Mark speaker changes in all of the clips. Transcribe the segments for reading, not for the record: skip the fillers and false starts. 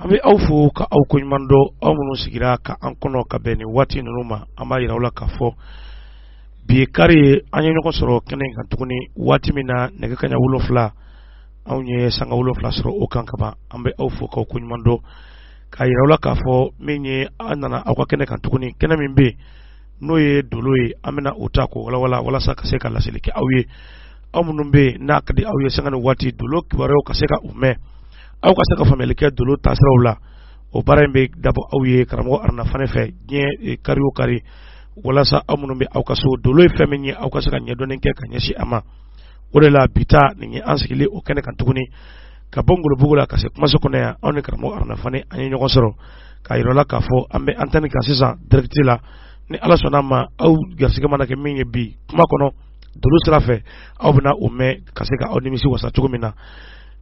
Speaker 1: An bɛ aw fo ka aw koɲuman dɔn, aw minnu sigira ka an kɔnɔ ka bɛn nin waati ninnu ma. An b'a yira aw la k'a fɔ bi ye kari ye, an ye ɲɔgɔn sɔrɔ kɛnɛ in kan tuguni waati min na nɛgɛ kaɲa 7, anw ye sanga 7 sɔrɔ o kan kaban. An bɛ aw fo k'aw koɲuman dɔn, k'a yira aw la k'a fɔ min ye an nana aw ka kɛnɛ kan tuguni, kɛnɛ min bɛ yen n'o ye dolo ye, an bɛna o ta k'o walawala walasa ka se ka laseli kɛ aw ye. Aw minnu bɛ yen n'a ka di aw ye sanga ni waati dolo kibaruyaw ka se ka u mɛn, aw ka se ka faamuyali kɛ dolo taasiraw la, o baara in bɛ dabɔ aw ye karamɔgɔ Aruna Fane fɛ diɲɛ kari o kari, walasa aw minnu bɛ aw ka so, dolo ye fɛn min ye, aw ka se ka ɲɛdɔnni kɛ ka ɲɛsin a ma. O de la bi ta nin ye an sigilen o kɛnɛ kan tuguni, ka bɔ Ngolobugu la ka se kumaso kɔnɔ yan. Anw ni karamɔgɔ Aruna Fane an ye ɲɔgɔn sɔrɔ k'a yira la k'a fɔ an bɛ antenne kan sisan direct la. Ni Ala sɔnna a ma, aw garisɛgɛ mana kɛ min ye bi kuma kɔnɔ dolo sira fɛ, aw bɛna o mɛn ka se ka aw nimisi wasa cogo min na.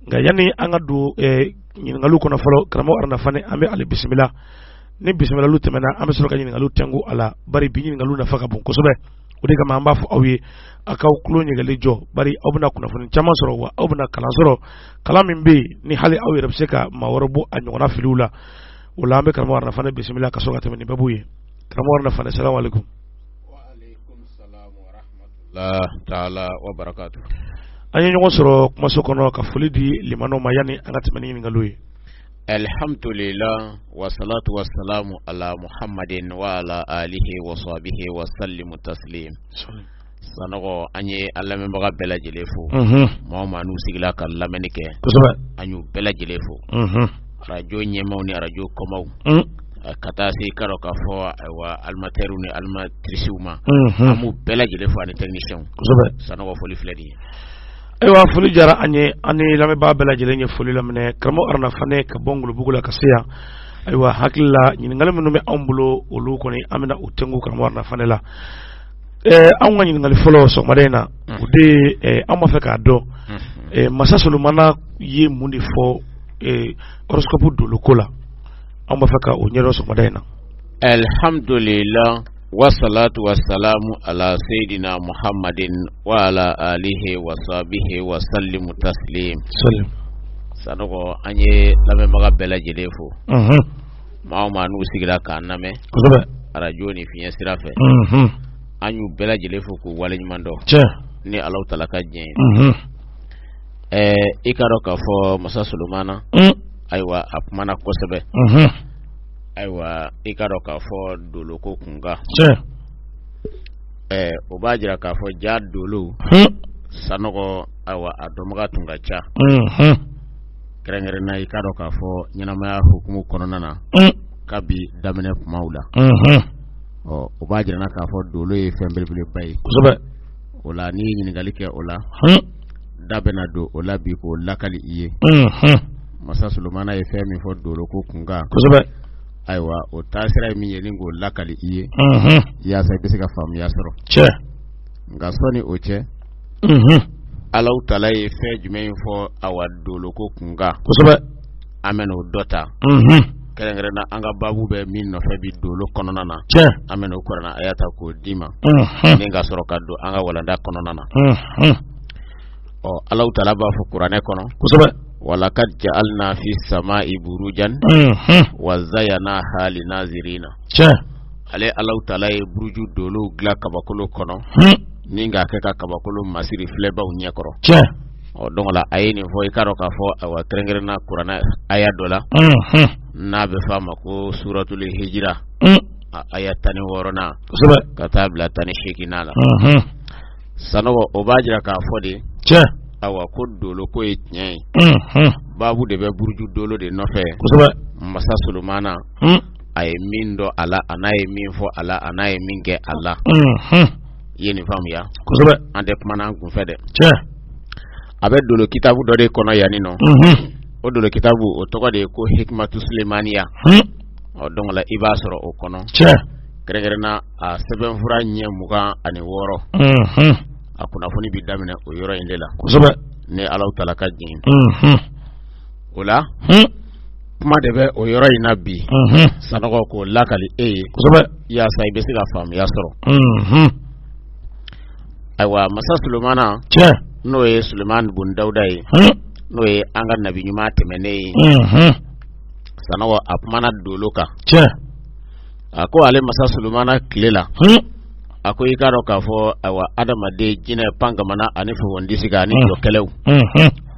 Speaker 1: Nka yanni an ka don ɲininkaliw kɔnɔ fɔlɔ, karamɔgɔ Aruna Fane, an bɛ ale bisimila. Ni bisimilaliw tɛmɛna, an bɛ sɔrɔ ka ɲininkaliw tɛnku a la, bari bi ɲininkaliw nafa ka bon kosɛbɛ. O de kama an b'a fɔ aw ye a k'aw tulo ɲɛgɛlen jɔ, bari aw bɛna kunnafoni caman sɔrɔ, wa aw bɛna kalan sɔrɔ, kalan min bɛ yen ni hali aw yɛrɛ bɛ se ka maa wɛrɛ bɔ a ɲɔgɔnna filiw la. O la an bɛ karamɔgɔ Aruna Fane bisimila ka sɔrɔ ka tɛmɛ ni baabu ye. Karamɔgɔ Aruna Fane, salamu aleykum.
Speaker 2: Taala wa barakatu.
Speaker 1: An ye ɲɔgɔn sɔrɔ kumaso kɔnɔ ka foli di limanaw ma yanni an ka tɛmɛ ni ɲininkaliw ye.
Speaker 2: Alhamdulillah, wasalatu wasalamu ala Muhammadin wa ala alihi wa sahbihi wa sallimu taslim. Sanɔgɔ, an ye an lamɛnbaga bɛɛ lajɛlen fo. Maa o maa n'u sigila ka lamɛnni kɛ, an y'u bɛɛ lajɛlen fo. Arajo ɲɛmaaw ni arajo kɔmaw, ka taa se i ka dɔn k'a fɔ ayiwa animatɛriw ni animatricew ma, an b'u bɛɛ lajɛlen fo ani technicienw. Sanɔgɔ, foli filɛ nin ye.
Speaker 1: Ayiwa, foli diyara an ye, an ni lamɛnbaa bɛɛ lajɛlen ye foli laminɛ. Karamɔgɔ Aruna Fane ka bɔ Ngolobugu la ka se yan. Ayiwa, hakili la ɲininkali minnu bɛ anw bolo, olu kɔni an bɛna o tɛnku karamɔgɔ Aruna Fane la. Anw ka ɲininkali fɔlɔ sɔgɔmada in na, o de ye an b'a fɛ k'a dɔn masa Solomana ye mun de fɔ horoscope doloko la. An b'a fɛ ka o ɲɛdɔn sɔgɔmada in na.
Speaker 2: Alhamdulillah, wasalatu wasalamu ala sayyidina Muhammadin wa ala alihi wa sahbihi wa sallimu taslim. Sanɔgɔ, an ye lamɛnbaga bɛɛ lajɛlen fo. Maa o maa n'u sigira k'an lamɛn arajo ni fiɲɛ sira fɛ, an y'u bɛɛ lajɛlen fo k'u waleɲuman dɔn ni Alahu taala ka diɲɛ ye. I ka dɔn k'a fɔ masa Solomana, ayiwa a kumana kosɛbɛ. Ayiwa, i ka dɔn k'a fɔ doloko kunkan, o b'a jira k'a fɔ ja dolo, Sanɔgɔ, ayiwa a dɔnbaga tun ka ca, kɛrɛnkɛrɛnna i ka dɔn k'a fɔ ɲɛnamaya hukumu kɔnɔna na kabi daminɛ kumaw la. Ɔ, o b'a jira k'a fɔ dolo ye fɛn belebeleba ye. O la n'i ye ɲininkali kɛ o la, da bɛna don o la bi k'o lakali i ye. Masa Solomana ye fɛn min fɔ doloko kunkan, ayiwa o taasira ye min ye ni k'o lakali i ye, yaasa i bɛ se ka faamuya sɔrɔ. Nka sɔnni o cɛ, Alahu taala ye fɛn jumɛn in fɔ awa doloko kunkan, an bɛna o dɔ ta, kɛrɛnkɛrɛnna an ka baabu bɛ min nɔfɛ bi dolo kɔnɔna na. An bɛna o kuranɛ aya ta k'o d'i ma ni ka sɔrɔ ka don an ka walanda kɔnɔna na. Ɔ, Alahu taala b'a fɔ kuranɛ kɔnɔ: walakad ja'alna fi sama'i burujan wa zayyanaha linazirina. Ale Alahu taala ye buruju dolow dilan kabakolo kɔnɔ ni k'a kɛ ka kabakolo masiri filɛbaw ɲɛkɔrɔ. Ɔ, donc la a ye nin fɔ i k'a dɔn k'a fɔ ayiwa kɛrɛnkɛrɛnna kuranɛ aya dɔ la n'a bɛ fɔ a ma ko suratul hijira, a aya 16nan ka taa bila 18nan la. Sanɔgɔ, o b'a jira k'a fɔ de, awa ko dolo ko ye tiɲɛ ye. Baabu de bɛ buruju dolo de nɔfɛ. Masa Solomana a ye min dɔn a la, a n'a ye min fɔ a la, a n'a ye min kɛ a la. I ye nin faamuya? An tɛ kuma an kunfɛ dɛ. A bɛ dolo kitabu dɔ de kɔnɔ yanni nɔ. O dolo kitabu o tɔgɔ de ye ko hikmatu sulemaniya. Ɔ, donc la i b'a sɔrɔ o kɔnɔ, kɛrɛnkɛrɛnna a sɛbɛnfura ɲɛ 26, a kunnafoni bɛ daminɛ o yɔrɔ in de la, ni Alahu taala ka diɲɛ. O la kuma de bɛ o yɔrɔ in na bi, Sanɔgɔ, k'o lakali e ye yaasa i bɛ se ka faamuya sɔrɔ. Ayiwa, masa Solomana, n'o ye Sulemani bun Dawuda ye, n'o ye an ka nabi ɲuman tɛmɛnen ye. Sanɔgɔ a kumana dolo kan.
Speaker 1: Tiɲɛ.
Speaker 2: A ko ale masa Solomana tile la. A ko i k'a dɔn k'a fɔ ayiwa adamaden jinɛ pankamana ani fofondisiga ani jɔkɛlɛw.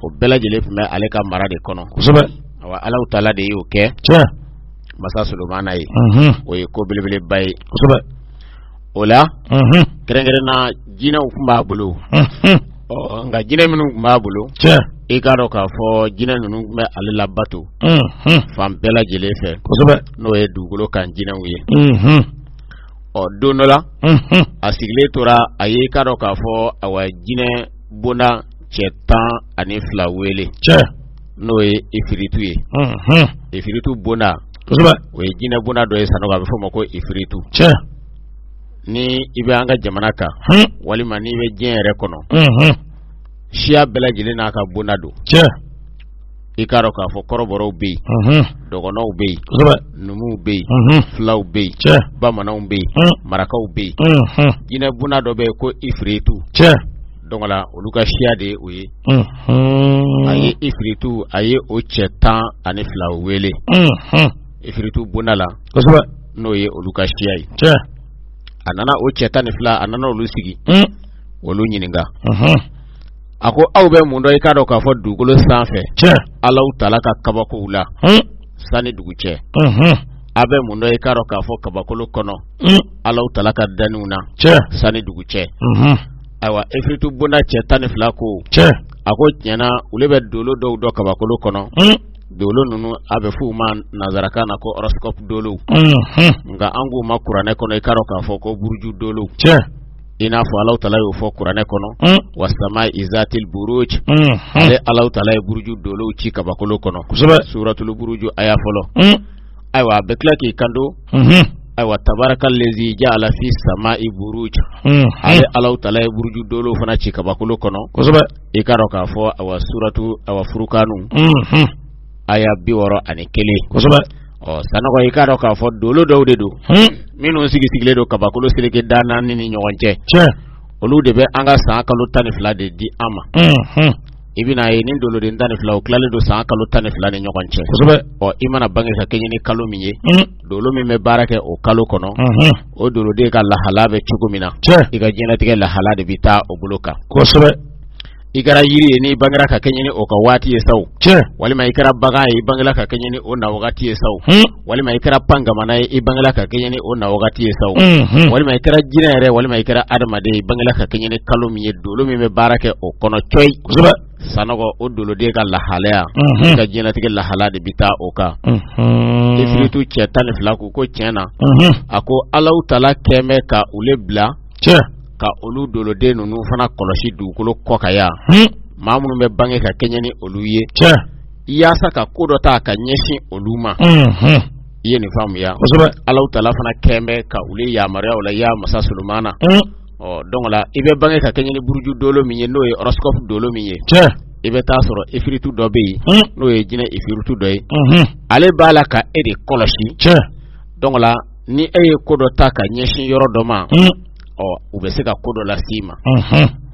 Speaker 2: O bɛɛ lajɛlen tun bɛ ale ka mara de kɔnɔ.
Speaker 1: Kosɛbɛ.
Speaker 2: Awa Alahu taala de y'o kɛ.
Speaker 1: Tiɲɛ.
Speaker 2: Masa Solomana ye. O ye ko belebeleba ye.
Speaker 1: Kosɛbɛ.
Speaker 2: O la. Kɛrɛnkɛrɛnna jinɛw tun b'a bolo. Ɔ nka jinɛ minnu tun b'a bolo.
Speaker 1: Tiɲɛ.
Speaker 2: I k'a dɔn k'a fɔ jinɛ ninnu tun bɛ ale labato. Fan bɛɛ lajɛlen fɛ.
Speaker 1: Kosɛbɛ.
Speaker 2: N'o ye dugukolo kan jinɛw ye. Ɔ don dɔ la. A sigilen tora a ye i k'a dɔn k'a fɔ awa jinɛ bonda cɛ 12 wele.
Speaker 1: Tiɲɛ.
Speaker 2: N'o ye ifiritu ye. Ifiritu bonda.
Speaker 1: Kosɛbɛ.
Speaker 2: O ye jinɛ bonda dɔ ye Sanɔgɔ a bɛ f'o ma ko ifiritu.
Speaker 1: Tiɲɛ.
Speaker 2: Ni i bɛ an ka jamana kan. Walima n'i bɛ diɲɛ yɛrɛ kɔnɔ. Siya bɛɛ lajɛlen n'a ka bonda don.
Speaker 1: Tiɲɛ.
Speaker 2: I k'a dɔn k'a fɔ kɔrɔbɔrɔw bɛ yen. Dɔgɔnɔw bɛ yen.
Speaker 1: Kosɛbɛ.
Speaker 2: Numuw bɛ yen. Fulaw bɛ yen.
Speaker 1: Tiɲɛ.
Speaker 2: Bamananw bɛ yen. Marakaw bɛ yen. Jinɛ bonda dɔ bɛ yen ko ifiritu.
Speaker 1: Tiɲɛ.
Speaker 2: Donc la olu ka siya de ye o ye. A ye ifiritu a ye o cɛ 12 wele. Ifiritu bonda la.
Speaker 1: Kosɛbɛ.
Speaker 2: N'o ye olu ka siya ye.
Speaker 1: Tiɲɛ.
Speaker 2: A nana o cɛ 12 a nana olu sigi. Olu ɲininka. A ko aw bɛ mun dɔn i k'a dɔn k'a fɔ dugukolo sanfɛ.
Speaker 1: Tiɲɛ.
Speaker 2: Alahu taala ka kabakow la. Sani dugu cɛ. Aw bɛ mun dɔn i k'a dɔn k'a fɔ kabakolo kɔnɔ. Alahu taala ka danniw na.
Speaker 1: Tiɲɛ.
Speaker 2: Sani dugu cɛ. Ayiwa ifiritu bonda cɛ 12 ko.
Speaker 1: Tiɲɛ.
Speaker 2: A ko tiɲɛ na olu bɛ dolo dɔw dɔn kabakolo kɔnɔ. Dolo ninnu a bɛ f'u ma nansarakan na ko horoscope dolow. Nka an k'u ma kuranɛ kɔnɔ i k'a dɔn k'a fɔ ko buruju dolow.
Speaker 1: Tiɲɛ.
Speaker 2: I n'a fɔ Alahu taala y'o fɔ kuranɛ kɔnɔ. Wasama'i zatil buruj. Ale Alahu taala ye buruju dolow ci kabakolo kɔnɔ.
Speaker 1: Kosɛbɛ.
Speaker 2: Suratul buruju aya fɔlɔ. Ayiwa a bɛ tila k'i kanto. Ayiwa tabaraka lezi ja'ala fi sama'i buruj. Ale Alahu taala ye buruju dolow fana ci kabakolo kɔnɔ.
Speaker 1: Kosɛbɛ.
Speaker 2: I k'a dɔn k'a fɔ awa suratu awa furukanu. Aya 61.
Speaker 1: Kosɛbɛ.
Speaker 2: Ɔ Sanɔgɔ i k'a dɔn k'a fɔ dolo dɔw de don. Minnu sigi sigilen don kabakolo seleke da naani ni ɲɔgɔn cɛ.
Speaker 1: Tiɲɛ.
Speaker 2: Olu de bɛ an ka san kalo 12 de di an ma. I bɛna ye nin doloden 12 o tilalen don san kalo 12 ni ɲɔgɔn cɛ.
Speaker 1: Kosɛbɛ.
Speaker 2: Ɔ i mana bange ka kɛɲɛ ni kalo min ye. Dolo min bɛ baara kɛ o kalo kɔnɔ. O doloden ka lahala bɛ cogo min na.
Speaker 1: Tiɲɛ.
Speaker 2: I ka diɲɛlatigɛ lahala de bɛ taa o bolo kan.
Speaker 1: Kosɛbɛ.
Speaker 2: I kɛra yiri ye n'i bangera ka kɛɲɛ ni o ka waati ye sa o.
Speaker 1: Tiɲɛ.
Speaker 2: Walima i kɛra bagan ye i bangela ka kɛɲɛ ni o na wagati ye sa o. Walima i kɛra pankamana ye i bangela ka kɛɲɛ ni o na wagati ye sa o. Walima i kɛra jinɛ yɛrɛ walima i kɛra adamaden ye i bangela ka kɛɲɛ ni kalo min ye dolo min bɛ baara kɛ o kɔnɔ cɔyi.
Speaker 1: Kosɛbɛ.
Speaker 2: Sanɔgɔ o doloden ka lahalaya. I ka diɲɛlatigɛ lahala de bɛ taa o kan. Ifiritu cɛ 12 ko ko tiɲɛ na. A ko Alahu taala kɛn bɛ ka olu bila.
Speaker 1: Tiɲɛ.
Speaker 2: Ka olu doloden ninnu fana kɔlɔsi dugukolo kɔ kan yan. Maa minnu bɛ bange ka kɛɲɛ ni olu ye.
Speaker 1: Tiɲɛ.
Speaker 2: Yaasa ka ko dɔ ta ka ɲɛsin olu ma. I ye nin faamuya.
Speaker 1: Kosɛbɛ.
Speaker 2: Alahu taala fana kɛn bɛ ka olu yamaruya o la ya masa Solomana. Ɔ donc la i bɛ bange ka kɛɲɛ ni buruju dolo min ye n'o ye horoscope dolo min ye.
Speaker 1: Tiɲɛ.
Speaker 2: I bɛ taa sɔrɔ ifiritu dɔ bɛ yen. N'o ye jinɛ ifiritu dɔ ye. Ale b'a la ka e de kɔlɔsi.
Speaker 1: Tiɲɛ.
Speaker 2: Donc la ni e ye ko dɔ ta ka ɲɛsin yɔrɔ dɔ ma. Ɔ u bɛ se ka ko dɔ lase i ma.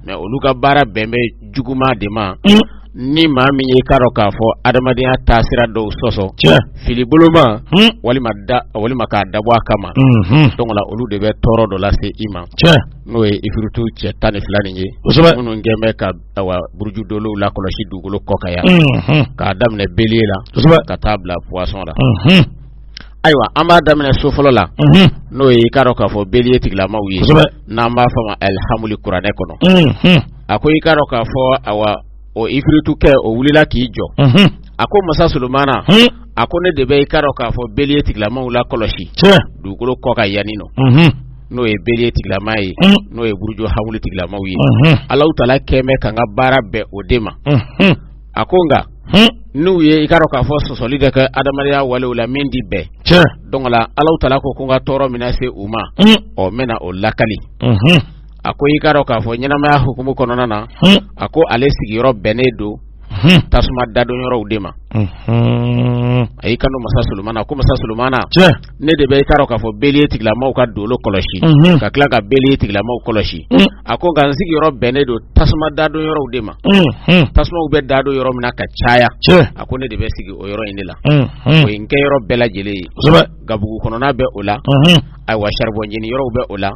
Speaker 2: Mais olu ka baara bɛn bɛ juguman de ma. Ni maa min ye i k'a dɔn k'a fɔ adamadenya taasira dɔw sɔsɔ.
Speaker 1: Tiɲɛ.
Speaker 2: Fili boloma. Walima da walima k'a dabɔ a kama. Donc la olu de bɛ tɔɔrɔ dɔ lase i ma.
Speaker 1: Tiɲɛ.
Speaker 2: N'o ye ifiritu cɛ 12 nin ye.
Speaker 1: Kosɛbɛ.
Speaker 2: Minnu kɛn bɛ ka awa buruju dolow lakɔlɔsi dugukolo kɔ kan yan. K'a daminɛ bélier la.
Speaker 1: Kosɛbɛ.
Speaker 2: Ka taa bila poisson la. Ayiwa an b'a daminɛ so fɔlɔ la. N'o ye i k'a dɔn k'a fɔ bélier tigilamaw ye.
Speaker 1: Kosɛbɛ.
Speaker 2: N'an b'a fɔ ma alihamuli kuranɛ kɔnɔ. A ko i k'a dɔn k'a fɔ awa o ifiritu kɛ o wulila k'i jɔ. A ko masa Solomana. A ko ne de bɛ i k'a dɔn k'a fɔ bélier tigilamaw lakɔlɔsi.
Speaker 1: Tiɲɛ.
Speaker 2: Dugukolo kɔ kan yanni nɔ. N'o ye bélier tigilama ye. N'o ye buruju hamuli tigilamaw ye. Alahu taala kɛn bɛ ka n ka baara bɛn o de ma. A ko nka. N'u ye i k'a dɔn k'a fɔ sɔsɔli dɔ kɛ adamadenya walew la min ti bɛn.
Speaker 1: Tiɲɛ.
Speaker 2: Donc la Alahu taala ko ko n ka tɔɔrɔ min na se u ma. Ɔ n bɛna o lakali. A ko i k'a dɔn k'a fɔ ɲɛnamaya hukumu kɔnɔna na. A ko ale sigiyɔrɔ bɛnnen don. Tasuma dadon yɔrɔw de ma. A y'i kanto masa Solomana ko masa Solomana, ne de bɛ i k'a dɔn k'a fɔ bélier tigilamaw ka dolo kɔlɔsi, ka tila ka bélier tigilamaw kɔlɔsi. A ko nka n sigiyɔrɔ bɛnnen don tasuma dadon yɔrɔw de ma, tasumaw bɛ dadon yɔrɔ min na ka caya. A ko ne de bɛ sigi o yɔrɔ in de la. O ye n kɛ yɔrɔ bɛɛ lajɛlen ye. Gabugu kɔnɔna bɛ o la, ayiwa saribɔn jeni yɔrɔw bɛ o la,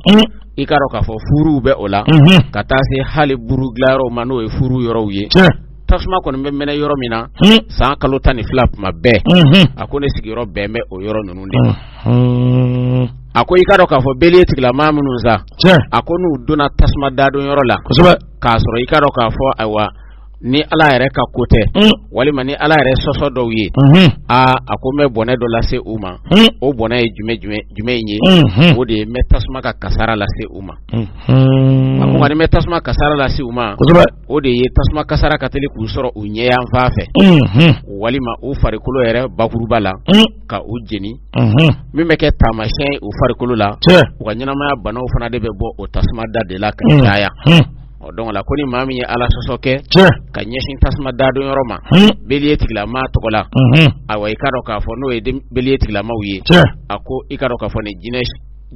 Speaker 2: i k'a dɔn k'a fɔ furuw bɛ o la, ka taa se hali buru dilan yɔrɔw ma, n'o ye furu yɔrɔw ye. Tasuma kɔni bɛ mɛnɛ yɔrɔ min na san kalo 12 tuma bɛɛ, a ko ne sigiyɔrɔ bɛn bɛ o yɔrɔ ninnu de ma. A ko i k'a dɔn k'a fɔ bélier tigilamaa minnu sa, a ko n'u donna tasuma dadon yɔrɔ la, k'a sɔrɔ i k'a dɔn k'a fɔ ayiwa ni Ala yɛrɛ ka ko tɛ, walima ni Ala yɛrɛ sɔsɔ dɔw ye, aa a ko n bɛ bɔnɛ dɔ lase u ma. O bɔnɛ ye jumɛn jumɛn ye? O de ye n bɛ tasuma ka kasara lase u ma. A ko nka ni n bɛ tasuma kasara lase u ma, o de ye tasuma kasara ka teli k'u sɔrɔ u ɲɛyanfan fɛ, walima u farikolo yɛrɛ bakuruba la, ka u jeni, min bɛ kɛ taamasiyɛn ye u farikolo la. U ka ɲɛnamaya banaw fana de bɛ bɔ o tasuma da de la ka caya. Ɔ donc la ko ni maa min ye Ala sɔsɔ kɛ ka ɲɛsin tasuma dadon yɔrɔ ma bélier tigilamaa tɔgɔ la, ayiwa i k'a dɔn k'a fɔ n'o ye bélier tigilamaw ye, a ko i k'a dɔn k'a fɔ ni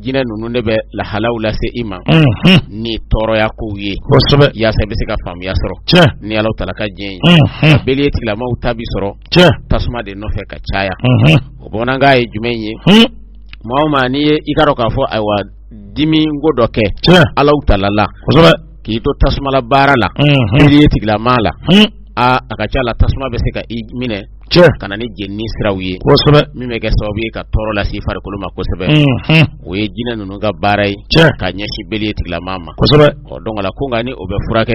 Speaker 2: jinɛ ninnu de bɛ lahalaw lase i ma ni tɔɔrɔya kow ye, yaasa i bɛ se ka faamuya sɔrɔ ni Ala taala ka diɲɛ ye. Bélier tigilamaw ta bi sɔrɔ tasuma de nɔfɛ ka caya. O bamanankan ye jumɛn ye? Maa o maa n'i ye i k'a dɔn k'a fɔ ayiwa dimi ko dɔ kɛ Ala taala la, k'i to tasuma la baara la, bélier tigilamaa la, aa a ka ca la tasuma bɛ se ka i minɛ ka na ni jenini siraw ye, min bɛ kɛ sababu ye ka tɔɔrɔ lase i farikolo ma kosɛbɛ. O ye jinɛ ninnu ka baara ye ka ɲɛsin bélier tigilamaa ma. Ɔ donc la ko nka ni o bɛ furakɛ,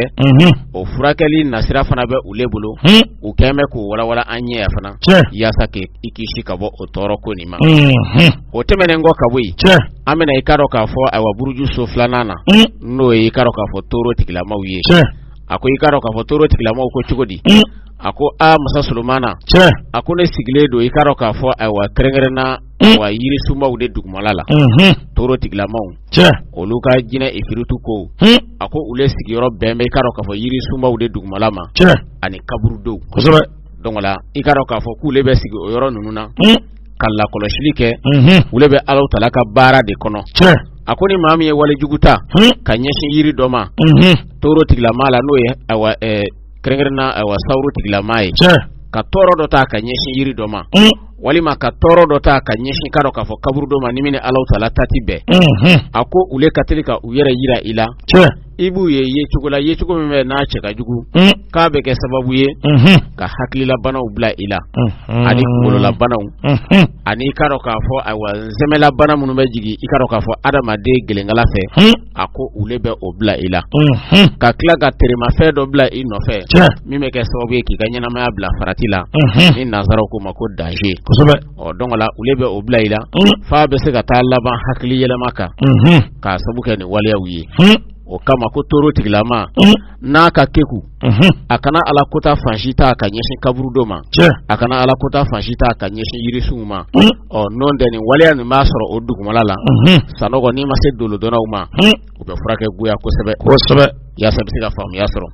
Speaker 2: o furakɛli nasira fana bɛ u le bolo. U kɛn bɛ k'o walawala an ɲɛ yan fana, yaasa k'i kisi ka bɔ o tɔɔrɔ ko nin ma. O tɛmɛnen kɔ ka bɔ yen, an bɛna i k'a dɔn k'a fɔ ayiwa buruju so filanan na, n'o ye i k'a dɔn k'a fɔ toro tigilamaw ye. A ko i k'a dɔn k'a fɔ toro tigilamaw ko cogo di? A ko aa masa Solomana, a ko ne sigilen don i k'a dɔn k'a fɔ ayiwa kɛrɛnkɛrɛnna wa yirisunbaw de dugumala la. Toro tigilamaw, olu ka jinɛ ifiritu ko, a ko olu sigiyɔrɔ bɛn bɛ i k'a dɔn k'a fɔ yirisunbaw de dugumala ma ani kaburudow. Donc la i k'a dɔn k'a fɔ k'ule bɛ sigi o yɔrɔ ninnu na ka lakɔlɔsili kɛ. Olu bɛ Ala taala ka baara de kɔnɔ. A ko ni maa min ye walejugu ta ka ɲɛsin yiri dɔ ma toro tigilamaa la, n'o ye ayiwa kɛrɛnkɛrɛnna ayiwa sawuro tigilamaa ye, ka tɔɔrɔ dɔ ta ka ɲɛsin yiri dɔ ma, walima ka tɔɔrɔ dɔ ta ka ɲɛsin k'a dɔn k'a fɔ kaburudo ma, ni min ni Ala taala ta ti bɛn, a ko ule ka teli ka u yɛrɛ yira i la. I b'u ye yecogo la, yecogo min bɛ n'a cɛ ka jugu, k'a bɛ kɛ sababu ye ka hakililabanaw bila i la, ani kunkololabanaw, ani i k'a dɔn k'a fɔ ayiwa nsɛmɛlabana minnu bɛ jigin i k'a dɔn k'a fɔ adamaden gelenkala fɛ, a ko ule bɛ o bila i la, ka tila ka teremafɛn dɔ bila i nɔfɛ min bɛ kɛ sababu ye k'i ka ɲɛnamaya bila farati la, ni nansaraw k'o ma ko danger. Ɔ donc la ule bɛ o bila i la f'a bɛ se ka taa laban hakili yɛlɛma kan k'a sabu kɛ nin waleyaw ye. O kama ko toro tigilama n'a ka keku, a kana ala kota fan si ta ka ɲɛsin kaburudo ma, a kana ala kota fan si ta ka ɲɛsin yirisunw ma. Ɔ n'o tɛ nin waleya nin b'a sɔrɔ o dugumala la. Sanɔgɔ n'i ma se dolodɔnnaw ma, u bɛ furakɛ goya kosɛbɛ
Speaker 1: kosɛbɛ,
Speaker 2: yaasa bɛ se ka faamuya sɔrɔ.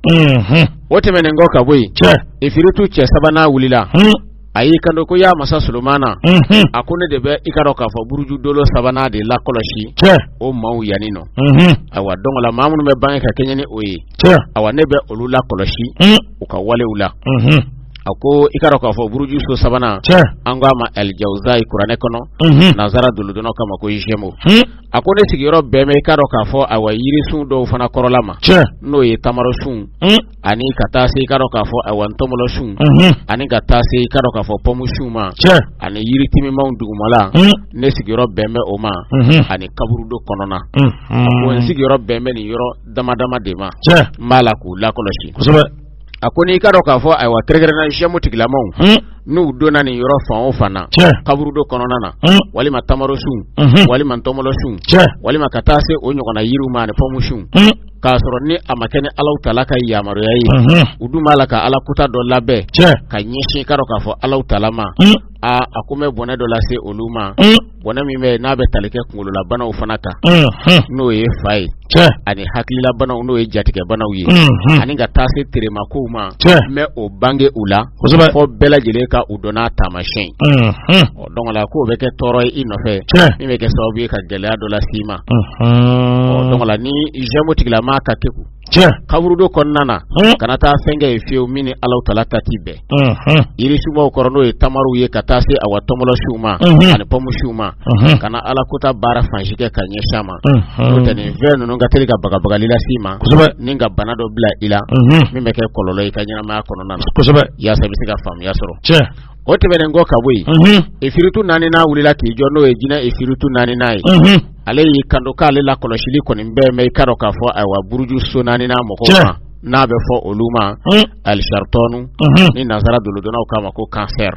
Speaker 2: O tɛmɛnen kɔ ka bɔ yen, ifiritu cɛ sabanan wulila, a y'i kanto ko ya masa Solomana, a ko ne de bɛ i k'a dɔn k'a fɔ buruju dolo sabanan de lakɔlɔsi o maaw yanni nɔ. Ayiwa donc la maa minnu bɛ bange ka kɛɲɛ ni o ye, ayiwa ne bɛ olu lakɔlɔsi u ka walew la. A ko i k'a dɔn k'a fɔ buruju so sabanan, an ko a ma alijawuzayi kuranɛ kɔnɔ, nansara dolodɔnnaw k'a ma ko Gémeaux. A ko ne sigiyɔrɔ bɛn bɛ i k'a dɔn k'a fɔ ayiwa yirisun dɔw fana kɔrɔla ma, n'o ye tamarosun, ani ka taa se i k'a dɔn k'a fɔ ayiwa ntɔmɔlɔsun, ani ka taa se i k'a dɔn k'a fɔ pɔmusun ma, ani yiri timimanw dugumala. Ne sigiyɔrɔ bɛn bɛ o ma, ani kaburudo kɔnɔna. A ko n sigiyɔrɔ bɛn bɛ nin yɔrɔ dama dama de ma, n b'a la k'u lakɔlɔsi. A ko n'i k'a dɔn k'a fɔ ayiwa kɛrɛnkɛrɛnna Gémeaux tigilamaw, n'u donna nin yɔrɔ fan o fan na, kaburudo kɔnɔna na, walima tamarosun, walima ntɔmɔlɔsun, walima ka taa se o ɲɔgɔnna yiriw ma ani pɔmusun, k'a sɔrɔ ni a ma kɛ ni Alahu taala ka yamaruya ye, u dun b'a la ka ala kota dɔ labɛn ka ɲɛsin i k'a dɔn k'a fɔ Alahu taala ma. Aa, a ko n bɛ bɔnɛ dɔ lase olu ma, bɔnɛ min bɛ n'a bɛ tali kɛ kunkololabanaw fana kan, n'o ye fa ye, ani hakililabanaw, n'o ye jatigɛbanaw ye, ani ka taa se teremakow ma. N bɛ o bange u la fɔ bɛɛ lajɛlen ka u dɔn n'a taamasiyɛn ye. Ɔ, donc la k'o bɛ kɛ tɔɔrɔ ye i nɔfɛ, min bɛ kɛ sababu ye ka gɛlɛya dɔ lase i ma. Ɔ, donc la ni Gémeaux tigilamaa ka keku kaburudo kɔnɔna na, kana taa fɛn kɛ yen fiyewu min ni Alahu Taala ta ti bɛn. Yirisubaw kɔrɔ, n'o ye tamaruw ye, ka taa se awa tɔnbɔlɔsiw ma ani pɔmusiw ma, kana ala kota baara fansi kɛ ka ɲɛsin a ma. N'o tɛ, nin fɛn ninnu ka teli ka bagabagali lase i ma ni ka bana dɔ bila i la min bɛ kɛ kɔlɔlɔ ye i ka ɲɛnamaya kɔnɔna na, yaasa i bɛ se ka faamuya sɔrɔ. O tɛmɛnen kɔ ka bɔ yen, ifiritu naaninan wulila k'i jɔ, n'o ye jinɛ ifiritu naaninan ye. Ale y'i kanto k'ale la kɔlɔsili kɔni bɛɛ mɛ i ka dɔn k'a fɔ ayiwa buruju so naaninan mɔgɔw ma, n'a bɛ fɔ olu ma alisharitɔnu, ni nansara dolodonnaw k'a ma ko cancer.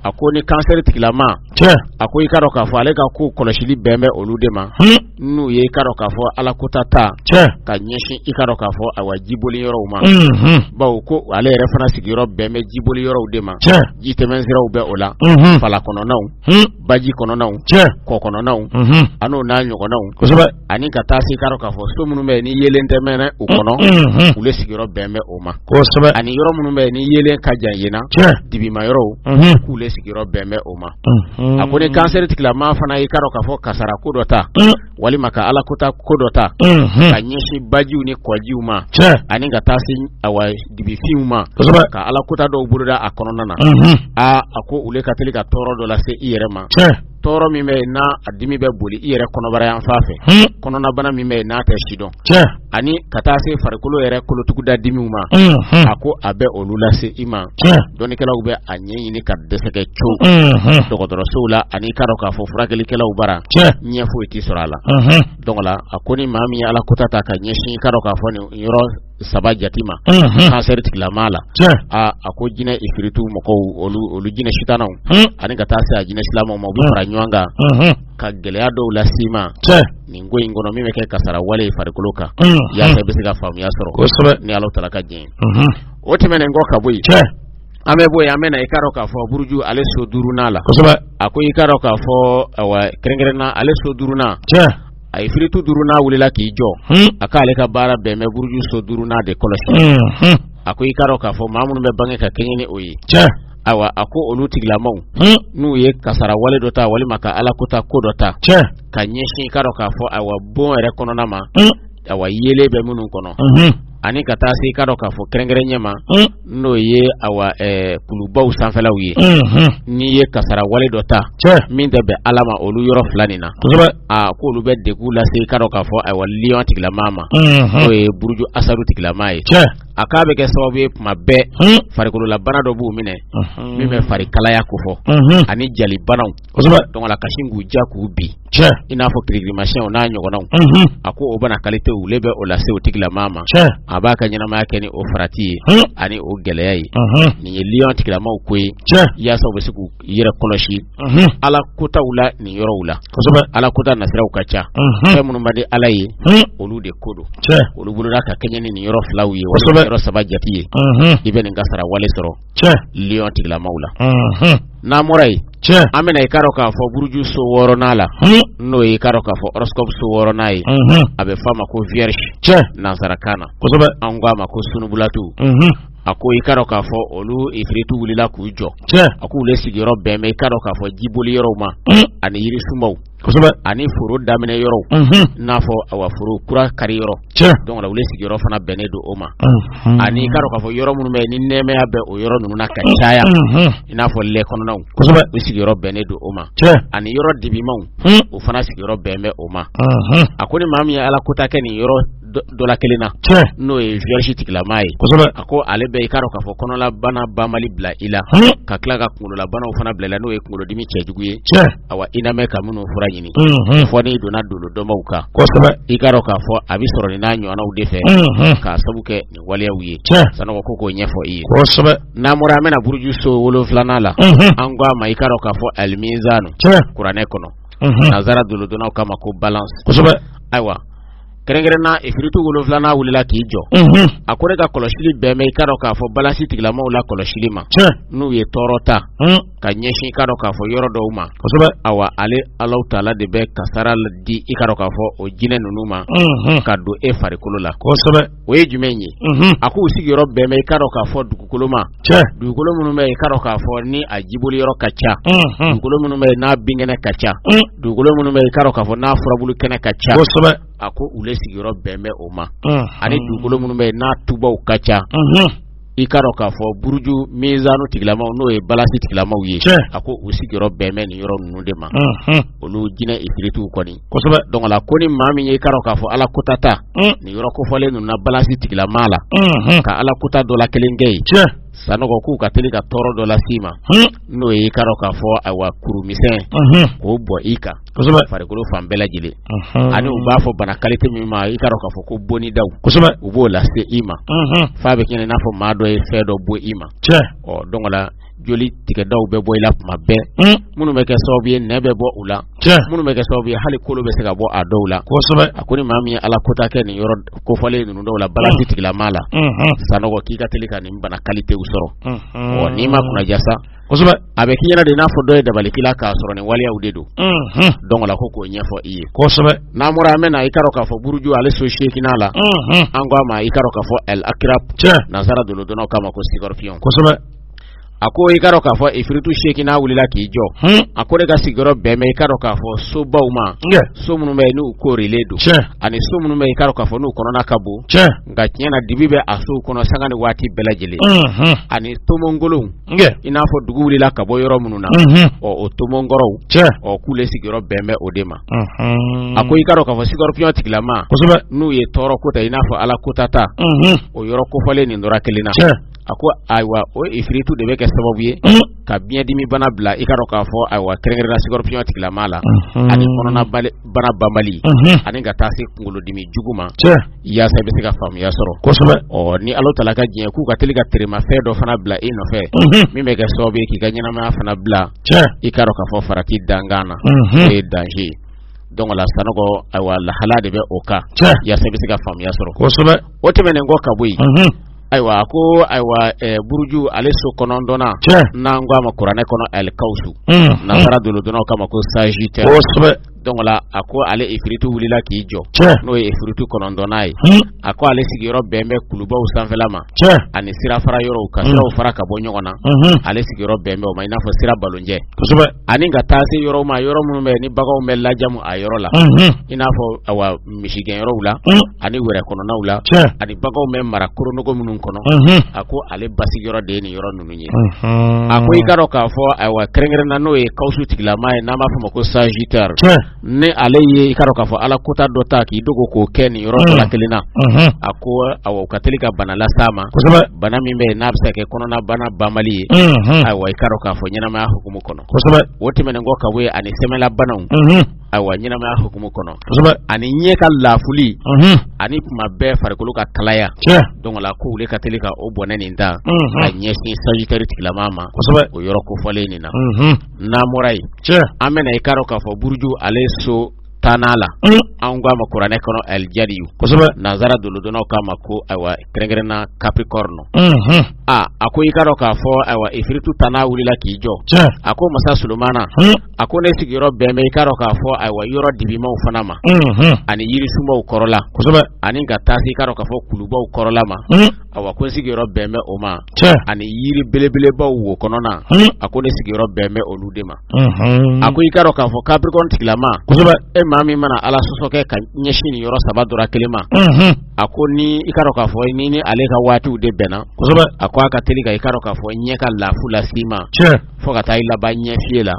Speaker 2: A ko ni cancer tigilama, a ko i ka dɔn k'a fɔ ale ka ko kɔlɔsili bɛn bɛ olu de ma, n'u ye i ka dɔn k'a fɔ ala kota ta ka ɲɛsin i ka dɔn k'a fɔ ayiwa jiboli yɔrɔw ma, bawo ko ale yɛrɛ fana sigiyɔrɔ bɛn bɛ jiboli yɔrɔw de ma. Ji tɛmɛnsiraw bɛ o la, fala kɔnɔnaw, baji kɔnɔnaw, kɔ kɔnɔnaw, an'o n'a ɲɔgɔnnaw, ani ka taa se i ka dɔn k'a fɔ so minnu bɛ yen ni yeelen tɛ mɛnɛ u kɔnɔ, olu sigiyɔrɔ bɛn bɛ o ma, ani yɔrɔ minnu bɛ yen ni yeelen ka jan yen na, dibima yɔrɔw, k'u sigiyɔrɔ bɛn bɛ o ma. A ko ni kansɛri tigilamaa fana y'i ka dɔn k'a fɔ kasara ko dɔ ta, walima ka ala kota ko dɔ ta ka ɲɛsin bajiw ni kɔjiw ma, ani ka taa se awa dibifinw ma, ka ala kota dɔw boloda a kɔnɔna na, aa, a ko olu ka teli ka tɔɔrɔ dɔ lase i yɛrɛ ma, tɔɔrɔ min bɛ yen n'a a dimi bɛ boli i yɛrɛ kɔnɔbara yan fan fɛ, kɔnɔnabana min bɛ yen n'a tɛ si dɔn, ani ka taa se farikolo yɛrɛ kolotuguda dimiw ma. A ko a bɛ olu lase i ma. Dɔnnikɛlaw bɛ a ɲɛɲini ka dɛsɛ kɛ co dɔgɔtɔrɔsow la, ani i k'a dɔn k'a fɔ furakɛlikɛlaw bara, ɲɛ foyi tɛ sɔrɔ a la. Donc la a ko ni maa min ye ala kota ta ka ɲɛsin i k'a dɔn k'a fɔ nin yɔrɔ saba jate ma kansɛri tigilamaa la, a ko jinɛ ifiritu mɔgɔw, olu jinɛ sitanaw, ani ka taa se a jinɛ silamɛw ma, u bɛ fara ɲɔgɔn kan ka gɛlɛya dɔw lase i ma nin ko in kɔnɔ, min bɛ kɛ kasara wale ye farikolo kan, yaasa i bɛ se ka faamuya sɔrɔ ni Ala taala ka diɲɛ. O tɛmɛnen kɔ ka bɔ yen, an bɛ bɔ yen, an bɛ na i k'a dɔn k'a fɔ buruju ale so duurunan la. A ko i k'a dɔn k'a fɔ awa kɛrɛnkɛrɛnna ale so duurunan, a ifiritu duurunan wulila k'i jɔ. A k'ale ka baara bɛn bɛ buruju so duurunan de kɔlɔsi. A ko i k'a dɔn k'a fɔ maa minnu bɛ bange ka kɛɲɛ ni o ye, ayiwa, a ko olu tigilamaw, n'u ye kasara wale dɔ ta walima ka ala kota ko dɔ ta ka ɲɛsin i k'a dɔn k'a fɔ ayiwa bon yɛrɛ kɔnɔna ma, awa yeelen bɛ minnu kɔnɔ, ani ka taa se i k'a dɔn k'a fɔ kɛrɛnkɛrɛn ɲɛ ma, n'o ye awa kulubaw sanfɛlaw ye, n'i ye kasara wale dɔ ta min tɛ bɛn ala ma olu yɔrɔ fila nin na, aa, k'olu bɛ degun lase i k'a dɔn k'a fɔ ayiwa lion tigilamaa ma, n'o ye buruju asadu tigilamaa ye. A k'a bɛ kɛ sababu ye tuma bɛɛ farikololabana dɔ b'u minɛ min bɛ fari kalaya kofɔ, ani jalibanaw. Donc la ka sin k'u ja k'u bin, i n'a fɔ kirikirimasiyɛnw n'a ɲɔgɔnnaw. A ko o bana kalite olu bɛ o lase o tigilamaa ma. A b'a ka ɲɛnamaya kɛ ni o farati ye ani o gɛlɛya ye. Nin ye lion tigilamaw ko ye, yaasa u bɛ se k'u yɛrɛ kɔlɔsi ala kotaw la nin yɔrɔw la. Ala kota nasiraw ka ca. Fɛn minnu man di ala ye, olu de ko don. Olu boloda ka kɛɲɛ ni nin yɔrɔ filaw ye walima yɔrɔ saba jate ye, i bɛ nin kasara wale sɔrɔ lion tigilamaw la. N'an bɔra yen, an bɛna i k'a dɔn k'a fɔ buruju so wɔɔrɔnan la, n'o ye i k'a dɔn k'a fɔ horoscope so wɔɔrɔnan ye. A bɛ f'a ma ko vierge nansarakan na, an k'a ma ko sunubulatu. A ko i k'a dɔn k'a fɔ olu ifiritu wulila k'u jɔ. A k'olu sigiyɔrɔ bɛn bɛ i k'a dɔn k'a fɔ jiboli yɔrɔw ma, ani yirisunbaw, ani foro daminɛ yɔrɔw, n'a fɔ awa foro kura kari yɔrɔ. Donc olu sigiyɔrɔ fana bɛnnen don o ma, ani i k'a dɔn k'a fɔ yɔrɔ minnu bɛ ni nɛɛmaya bɛ o yɔrɔ ninnu na ka caya, i n'a fɔ lɛ kɔnɔnaw, u sigiyɔrɔ bɛnnen don o ma, ani yɔrɔ dibimaw, o fana sigiyɔrɔ bɛn bɛ o ma. A ko ni maa min ye ala kota kɛ nin yɔrɔ dɔ la kelen na, n'o ye vierge tigilamaa ye, a ko ale bɛ i k'a dɔn k'a fɔ kɔnɔlabana banbali bila i la, ka tila ka kunkololabanaw fana bila i la, n'o ye kunkolodimi cɛjugu ye, awa i na mɛn ka minnu fura ɲini fɔ n'i donna dolo dɔnbaw kan. I k'a dɔn k'a fɔ a bɛ sɔrɔ nin n'a ɲɔgɔnnaw de fɛ k'a sabu kɛ nin waleyaw ye. Sanɔgɔ ko k'o ɲɛfɔ i ye. N'an bɔra, an bɛna buruju so wolonfilanan la. An ko a ma i k'a dɔn k'a fɔ alimizanu kuranɛ kɔnɔ, nansara dolodonnaw k'a ma ko balance. Ayiwa, Kɛrɛnkɛrɛnna ifiritu wolonfilanan wulila k'i jɔ, a ko ne ka kɔlɔsili bɛn bɛ i k'a dɔn k'a fɔ balansi tigilamaw la kɔlɔsili ma, n'u ye tɔɔrɔ ta ka ɲɛsin i k'a dɔn k'a fɔ yɔrɔ dɔw ma, awa ale Alahu taala de bɛ kasara di i k'a dɔn k'a fɔ o jinɛ ninnu ma ka don e farikolo la, o ye jumɛn ye? A k'u sigiyɔrɔ bɛn bɛ i k'a dɔn k'a fɔ dugukolo ma, dugukolo minnu bɛ i k'a dɔn k'a fɔ ni a jiboli yɔrɔ ka ca, dugukolo minnu bɛ yen n'a binkɛnɛ ka ca, dugukolo minnu bɛ i k'a dɔn k'a fɔ n'a furabulu kɛnɛ ka ca, a ko u le sigiyɔrɔ bɛn bɛ o ma, ani dugukolo minnu bɛ yen n'a tubaw ka ca, i k'a dɔn k'a fɔ buruju mizanu tigilamaw n'o ye balasi tigilamaw ye, a ko u sigiyɔrɔ bɛn bɛ nin yɔrɔ ninnu de ma, olu jinɛ ifirituw kɔni. Donc la ko ni maa min ye i k'a dɔn k'a fɔ ala kota ta nin yɔrɔ kofɔlen ninnu na balasi tigilama la, ka ala kota dɔ la kelen kɛ yen, Sanɔgɔ k'u ka teli ka tɔɔrɔ dɔ las'i ma, n'o ye i k'a dɔn k'a fɔ ayiwa kurumisɛn k'o bɔ i kan farikolo fan bɛɛ lajɛlen, ani u b'a fɔ bana kalite min ma i k'a dɔn k'a fɔ ko bonidaw, u b'o lase i ma f'a bɛ kɛ i n'a fɔ maa dɔ ye fɛn dɔ bɔ i ma. Ɔ donc la joli tigɛdaw bɛ bɔ i la tuma bɛɛ, minnu bɛ kɛ sababu ye nɛn bɛ bɔ u la, minnu bɛ kɛ sababu ye hali kolo bɛ se ka bɔ a dɔw la. A ko ni maa min ye ala kota kɛ nin yɔrɔ kofɔlen ninnu dɔw la balasi tigilama la, Sanɔgɔ k'i ka teli ka nin bana kalitew sɔrɔ. Ɔ n'i ma kunnaja sa, a bɛ k'i ɲɛna de i n'a fɔ dɔ ye dabali k'i la k'a sɔrɔ nin waleyaw de don. Donc la ko k'o ɲɛfɔ i ye. N'an bɔra an bɛ na i k'a dɔn k'a fɔ buruju ale so seeginnan la, an ko a ma i k'a dɔn k'a fɔ el akirab, nansara dolodɔnnaw k'a ma ko scorpion. A ko i k'a dɔn k'a fɔ ifiritu seeginnan wulila k'i jɔ, a ko ne ka sigiyɔrɔ bɛn bɛ i k'a dɔn k'a fɔ sobaw ma, so minnu bɛ yen n'u koorilen don, ani so minnu bɛ yen i k'a dɔn k'a fɔ n'u kɔnɔna ka bon, nka tiɲɛ na dibi bɛ a sow kɔnɔ sanga ni waati bɛɛ lajɛlen, ani tomongolow, i n'a fɔ dugu wulila ka bɔ yɔrɔ minnu na, ɔ o tomonkɔrɔw, ɔ k'u le sigiyɔrɔ bɛn bɛ o de ma. A ko i k'a dɔn k'a fɔ scorpion tigilama n'u ye tɔɔrɔ ko ta i n'a fɔ ala kota ta o yɔrɔ kofɔlen nin dɔrɔn kelen na, a ko ayiwa o ifiritu de bɛ kɛ sababu ye ka biɲɛdimi bana bila i k'a dɔn k'a fɔ ayiwa kɛrɛnkɛrɛnna scorpion tigilama la, ani kɔnɔna bana banbali, ani ka taa se kunkolodimi jugu ma, yaasa i bɛ se ka faamuya sɔrɔ. Ɔ ni Ala taala ka diɲɛ k'u ka teli ka teremafɛn dɔ fana bila i nɔfɛ min bɛ kɛ sababu ye k'i ka ɲɛnamaya fana bila i k'a dɔn k'a fɔ farati dankan na, o ye danger ye. Donc la Sanɔgɔ ayiwa lahala de bɛ o kan, yaasa i bɛ se ka faamuya sɔrɔ. O tɛmɛnen kɔ ka bɔ yen, ayiwa a ko ayiwa buruju ale so kɔnɔntɔnnan, n'an ko a ma kuranɛ kɔnɔ alikawusu, nansara dolodɔnnaw k'a ma ko sagittaire. Donc la a ko ale ifiritu wulila k'i jɔ, n'o ye ifiritu kɔnɔntɔnnan ye. A ko ale sigiyɔrɔ bɛn bɛ kulubaw sanfɛla ma, ani sira fara yɔrɔw ka siraw fara ka bɔ ɲɔgɔn na, ale sigiyɔrɔ bɛn bɛ o ma i n'a fɔ sira balonjɛ, ani ka taa se yɔrɔw ma yɔrɔ minnu bɛ ni baganw bɛ lajamu a yɔrɔ la, i n'a fɔ awa misigɛnyɔrɔw la ani wɛrɛ kɔnɔnaw la, ani baganw bɛ mara koronogo minnu kɔnɔ. A ko ale basigiyɔrɔ de ye nin yɔrɔ ninnu ye. A ko i k'a dɔn k'a fɔ ayiwa kɛrɛnkɛrɛnna n'o ye kawusu tigilama ye n'an b'a fɔ ma ko sagittaire, ni ale ye i k'a dɔn k'a fɔ ala kota dɔ ta k'i dogo k'o kɛ nin yɔrɔ dɔ la kelen na, a ko awa u ka teli ka bana las'a ma, bana min bɛ yen n'a bɛ se ka kɛ kɔnɔna bana banbali ye, ayiwa i k'a dɔn k'a fɔ ɲɛnamaya hukumu kɔnɔ. O tɛmɛnen kɔ ka bɔ yen, ani sɛmɛla banaw, ayiwa ɲɛnamaya hukumu kɔnɔ, ani ɲɛ ka lafuli, ani kuma bɛɛ farikolo ka kalaya. Donc la ko olu ka teli ka o bɔnɛ nin ta ka ɲɛsin sagittaire tigilama ma, o yɔrɔ kofɔlen nin na. N'an bɔra yen, an bɛna i k'a dɔn k'a fɔ buruju ale so tannan la, an k'a ma kuranɛ kɔnɔ alijadiyu, nansara dolodɔnnaw k'a ma ko ayiwa kɛrɛnkɛrɛnna capricorne. Aa a ko i k'a dɔn k'a fɔ ayiwa ifiritu tannan wulila k'i jɔ, a ko masa Solomana, a ko ne sigiyɔrɔ bɛn bɛ i k'a dɔn k'a fɔ ayiwa yɔrɔ dibimaw fana ma, ani yirisunbaw kɔrɔla, ani ka taa se i k'a dɔn k'a fɔ kulubaw kɔrɔla ma. Awa ko n sigiyɔrɔ bɛn bɛ o ma, ani yiri belebelebaw wo kɔnɔna, a ko ne sigiyɔrɔ bɛn bɛ olu de ma. A ko i k'a dɔn k'a fɔ capricorne tigilama, e maa min mana ala sɔsɔ kɛ ka ɲɛsin nin yɔrɔ saba dɔrɔn kelen ma, a ko ni i k'a dɔn k'a fɔ ni ale ka waatiw de bɛnna, a ko a ka teli ka i k'a dɔn k'a fɔ ɲɛ ka lafu las'i ma fo ka taa i laban ɲɛ fiye la